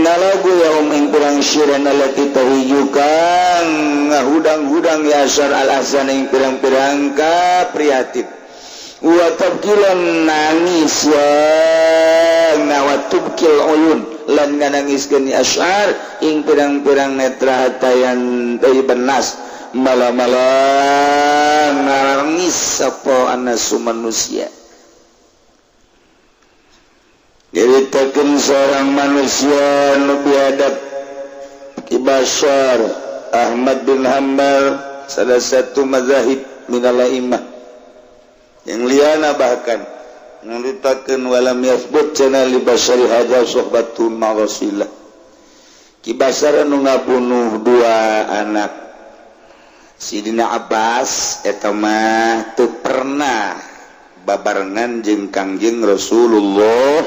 nalagu ya ing pirang syiran allati tahiju kang ngahudang-hudang ya asyar al ahsan ing pirang-pirang kaprihatin wa tabkilan nangis ya wa tubkil uyun lan nganangiskeun asyar ing pirang-pirang netra hatayan tayyiban nas mala-mala nangis sapa anasu manusia. Nyaritakeun seorang manusia nu biadab Ki Basyar Ahmad bin Hanbal, salah satu mazahib minal a'immah yang liana bahkan nyaritakeun walam yathbut cenah li basyari hadza sohbatun ma Rasulillah. Ki Basyar anu ngabunuh dua anak Sidina Abbas eta mah teu pernah Babarengan jeung Kangjeng Rasulullah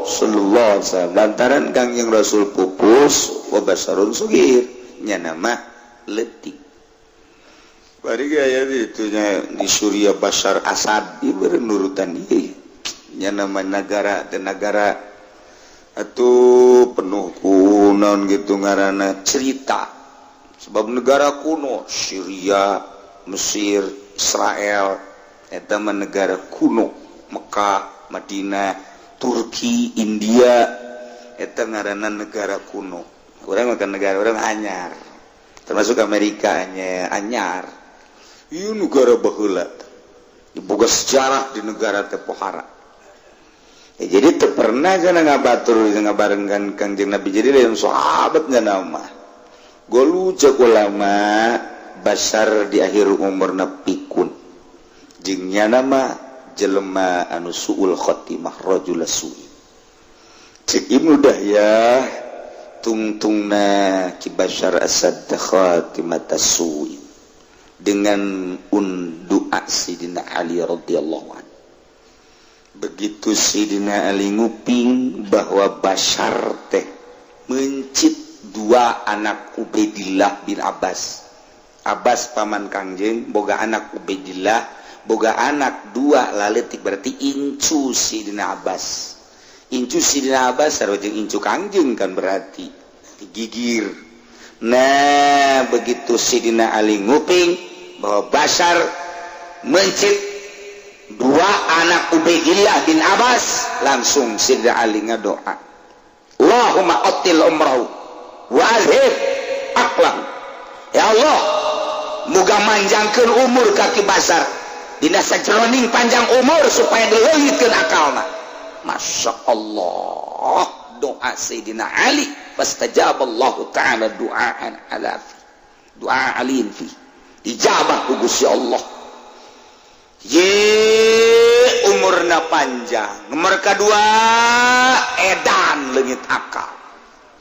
sallallahu alaihi wasallam. Lantaran Kangjeng Rasul pupus, wa Basyarun sugir, nya nama leutik. Bari gaya itunya di Suriah, Bashar Asad ieu nurutan ieu, nya nama negara dan negara atuh penuh ku naon gitu ngaranna cerita, sebab negara kuno Syria, Mesir, Israel eta mah negara kuno, Mekah, Madinah, Turki, India eta ngaranna negara kuno. Urang makan negara urang anyar, termasuk Amerika nya anyar. Ieu negara baheula, diboga sejarah di negara teh pohara ya. Jadi teu pernah cenah ngabatur ngabarengkan Kangjeng Nabi, jadi lain sahabat nya nama golu. Cek ulama, Basar di akhir umurna pikun jeung nyana mah jelema anu suul khotimah, rajul su'i. Cek Ibnu Dahyah, tungtungna Ki Bashar Asad khatimata su'i dengan doa Sidina Ali radhiyallahu anhu. Begitu Sidina Ali nguping bahwa Bashar teh mencit dua anak Ubaidillah bin Abbas. Abbas paman Kangjeng boga anak Ubaidillah, boga anak dua laletik, berarti incu Sidina Abbas. Incu Sidina Abbas sarua jeung incu Kangjeng kan, berarti digigir. Nah, begitu Sidina Ali nguping bahwa Bashar mencit dua anak Ubaidillah bin Abbas, langsung Sidina Ali ngadoa, "Allahumma atil umrahu wa azhib aqlahu." Ya Allah, muga manjangkeun umur ka Ki Basar, dina sajeroning panjang umur supaya dileungitkeun akalna. Masya Allah, doa Sayyidina Ali, fastajaballahu ta'ala du'aan ala fi doa aliin fi ijabah ku Gusti Allah. Ye umurna panjang, nomor kedua edan, leungit akal.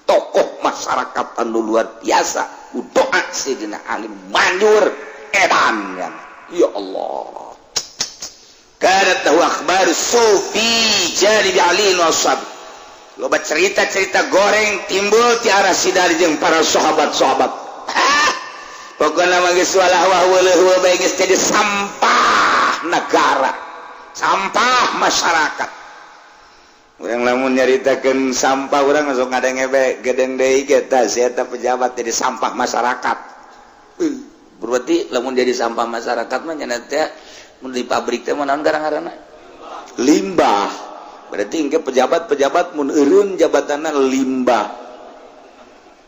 Tokoh masyarakat anu luar biasa, doa Sayyidina Ali manjur, edan ya, ya Allah. Kanat lahu akhbar sufi janibi Ali wa ashab. Loba cerita-cerita goreng timbul ti arah Sidari jeung para sahabat-sahabat. Pokokna mah geus walah wah weuleuh bae, geus jadi sampah negara, sampah masyarakat. Urang lamun nyaritakeun sampah, urang langsung ngadenge bae gedeng deui kita si eta pejabat jadi sampah masyarakat. Berarti lamun jadi sampah masyarakat mah nya teh mun di pabrik teh naon garang-garana? Limbah. Berarti engke pejabat-pejabat mun eureun jabatanna limbah.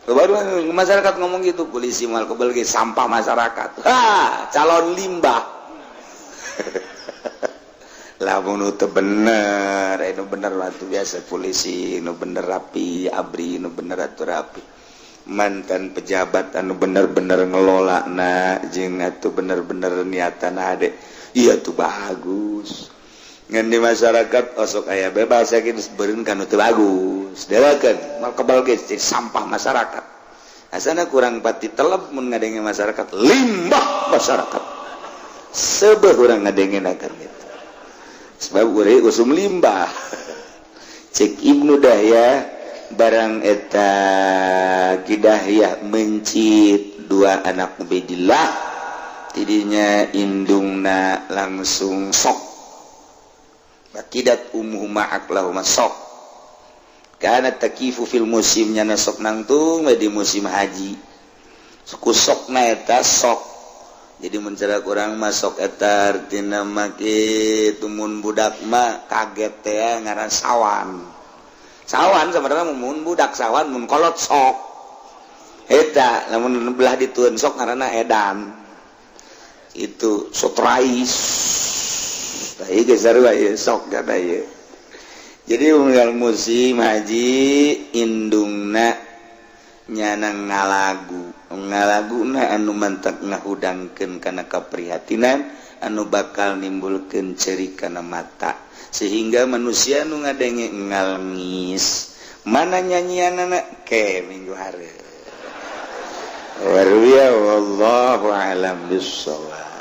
Baru masyarakat ngomong gitu, polisi mal kebel ge sampah masyarakat. Ha, calon limbah. Lamun teu bener, itu bener waktu biasa polisi nu bener rapi, ABRI nu bener atuh rapi. Mantan pejabat anu bener-bener ngelola na jeung atuh bener-bener niatan ade. Iya tuh bagus. Ngan di masyarakat osok aya bebas yakin beureun kan teu bagus. Delakeun mal kebal ge jadi sampah masyarakat. Asana kurang pati telep mun ngadenge masyarakat limbah masyarakat. Sebeh urang ngadenge akan gitu. Sebab urang usum limbah. Cek Ibnu Dahyah, barang eta Kidahyah mencit dua anak Ubaidillah, tidinya indungna langsung sok. Bakidat ummuhuma aqlahuma, sok. Karena takifu fil musimnya, sok nangtung di musim haji. Suku sok na eta sok. Jadi mencara kurang masuk eta artina make tumun budak mah kaget teh ngaran sawan. Sawan sebenarnya mun budak sawan, mun kolot sok. Eta lamun belah ditueun sok ngaranna edan. Itu sotrais. Tah ieu geus sarua ieu sok kata ieu. Jadi unggal musim haji indungna nyana ngalagu, ngalaguna anu mantak ngahudangkeun kana kaprihatinan anu bakal nimbulkeun ceri kana mata sehingga manusia nu ngadenge ngalngis. Mana nyanyianana ke minggu hari. Warwiya, wallahu alam bissawab.